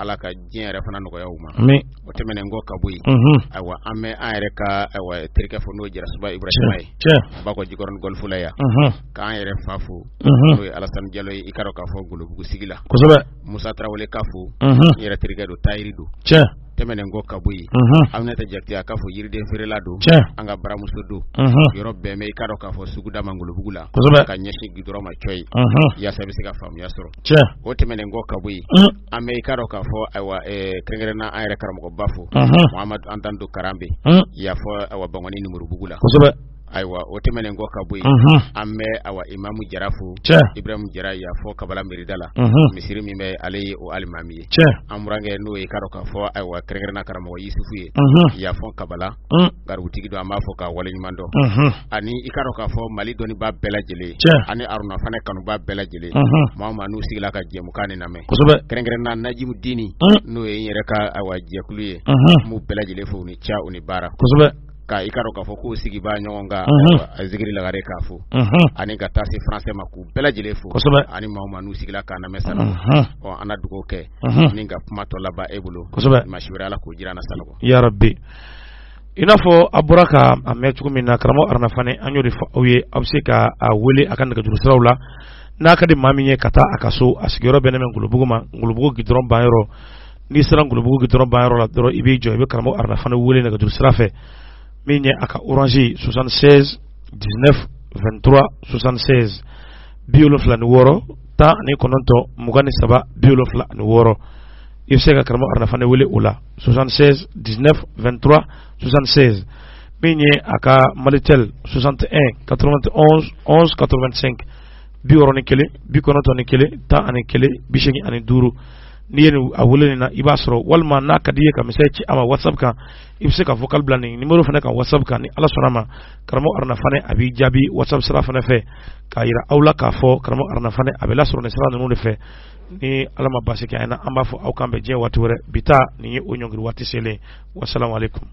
Speaker 2: Ala ka diɲɛ yɛrɛ fana nɔgɔya u ma. O tɛmɛnen kɔ ka bɔ yen. Ayiwa, an bɛ an yɛrɛ ka ayiwa terikɛ fo, n'o ye Jarasuba Ibrahima ye. Bakɔ Jikɔrɔni Golf la yan. K'an yɛrɛ fa fo. N'o ye Alasani Jalo ye, i k'a dɔn k'a fɔ Golobugu sigi la. Musa Tarawele ka fo. N yɛrɛ terikɛ don, tayiri don. Tɛmɛnen kɔ ka bɔ yen, Aminata Jakite a k'a fɔ yiriden feerela don, an ka baramuso don, yɔrɔ bɛɛ bɛ i k'a dɔn k'a fɔ suguda ma Ngolobugu la, ka ɲɛsin gidɔrɔn ma cɔ ye, yaasa i bɛ se ka faamuya sɔrɔ. O tɛmɛnen kɔ ka bɔ yen, an bɛ i k'a dɔn k'a fɔ ayiwa kɛrɛnkɛrɛnna an yɛrɛ karamɔgɔba fo, Muhamadu Antando Karanbe, y'a fɔ ayiwa Bankɔni Numurubugu la. Ayiwa, o tɛmɛnen kɔ ka bɔ yen, an bɛ ayiwa Imamu Jara fo, Ibrahim Jara, y'a fɔ Kabala mirida la, misiri min bɛ ale ye o alimami ye. An burankɛ, n'o ye k'a dɔn k'a fɔ ayiwa kɛrɛnkɛrɛnna karamɔgɔ Yusufu ye, y'a fɔ Kabala gaributigi don, an b'a fɔ k'a waleɲuman dɔn. Ani i k'a dɔn k'a fɔ Mali dɔnnibaa bɛɛ lajɛlen ani Aruna Fanɛ kanubaa bɛɛ lajɛlen, maa o maa n'u sigila ka jɛmukan nin lamɛn, kɛrɛnkɛrɛnna Najimu Dini, n'o ye n yɛrɛ ka ayiwa jɛkulu ye, n b'u bɛɛ lajɛlen fo, u ni ca, u ni baara. Ka i k'a dɔn k'a fɔ k'u sigibaa ɲɔgɔn kan Zikiri Lagare k'a fo, ani ka taa se français ma, k'u bɛɛ lajɛlen fo, ani maa o maa n'u sigila k'an lamɛn Sanogo. Ɔ, an na dugawu kɛ ni ka kuma tɔ laban e bolo. Dimanche wɛrɛ, Ala k'o jira an na Sanogo.
Speaker 1: Yarabi. I n'a fɔ a bɔra ka a mɛn cogo min na, karamɔgɔ Aruna Fane, an y'o de fɔ aw ye, aw bɛ se ka a wele a ka nɛgɛjuru siraw la. N'a ka di maa min ye ka taa a ka so, a sigiyɔrɔ bɛnnen bɛ Ngolobugu ma, Ngolobugu gidɔrɔn banyɔrɔ. N'i sera Ngolobugu gidɔrɔn banyɔrɔ la dɔrɔn, i b'i jɔ, i bɛ karamɔgɔ Aruna Fane wele nɛgɛjuru sira fɛ, min ye a ka Orange 76 19 23 76, 76 19 23 76. I bɛ se ka karamɔgɔ Aruna Fane wele o la, 76 19 23 76. Min ye a ka Malitel, 61 91 11 85, 61 91 11 85. N'i ye a wele nin na, i b'a sɔrɔ. Walima n'a ka di i ye ka message ci a ma WhatsApp kan, i bɛ se ka vocal bila nin numéro fana kan WhatsApp kan. Ni Ala sɔnna ma, karamɔgɔ Aruna Fane a b'i jaabi WhatsApp sira fana fɛ, k'a yira aw la k'a fɔ karamɔgɔ Aruna Fane a bɛ lasɔrɔ nin sira ninnu de fɛ. Ni Ala ma baasi kɛ an na, an b'a fɔ aw kan bɛn diɲɛ waati wɛrɛ. Bi ta nin ye o ɲɔngiri waati selen. Wasalamu aleykum.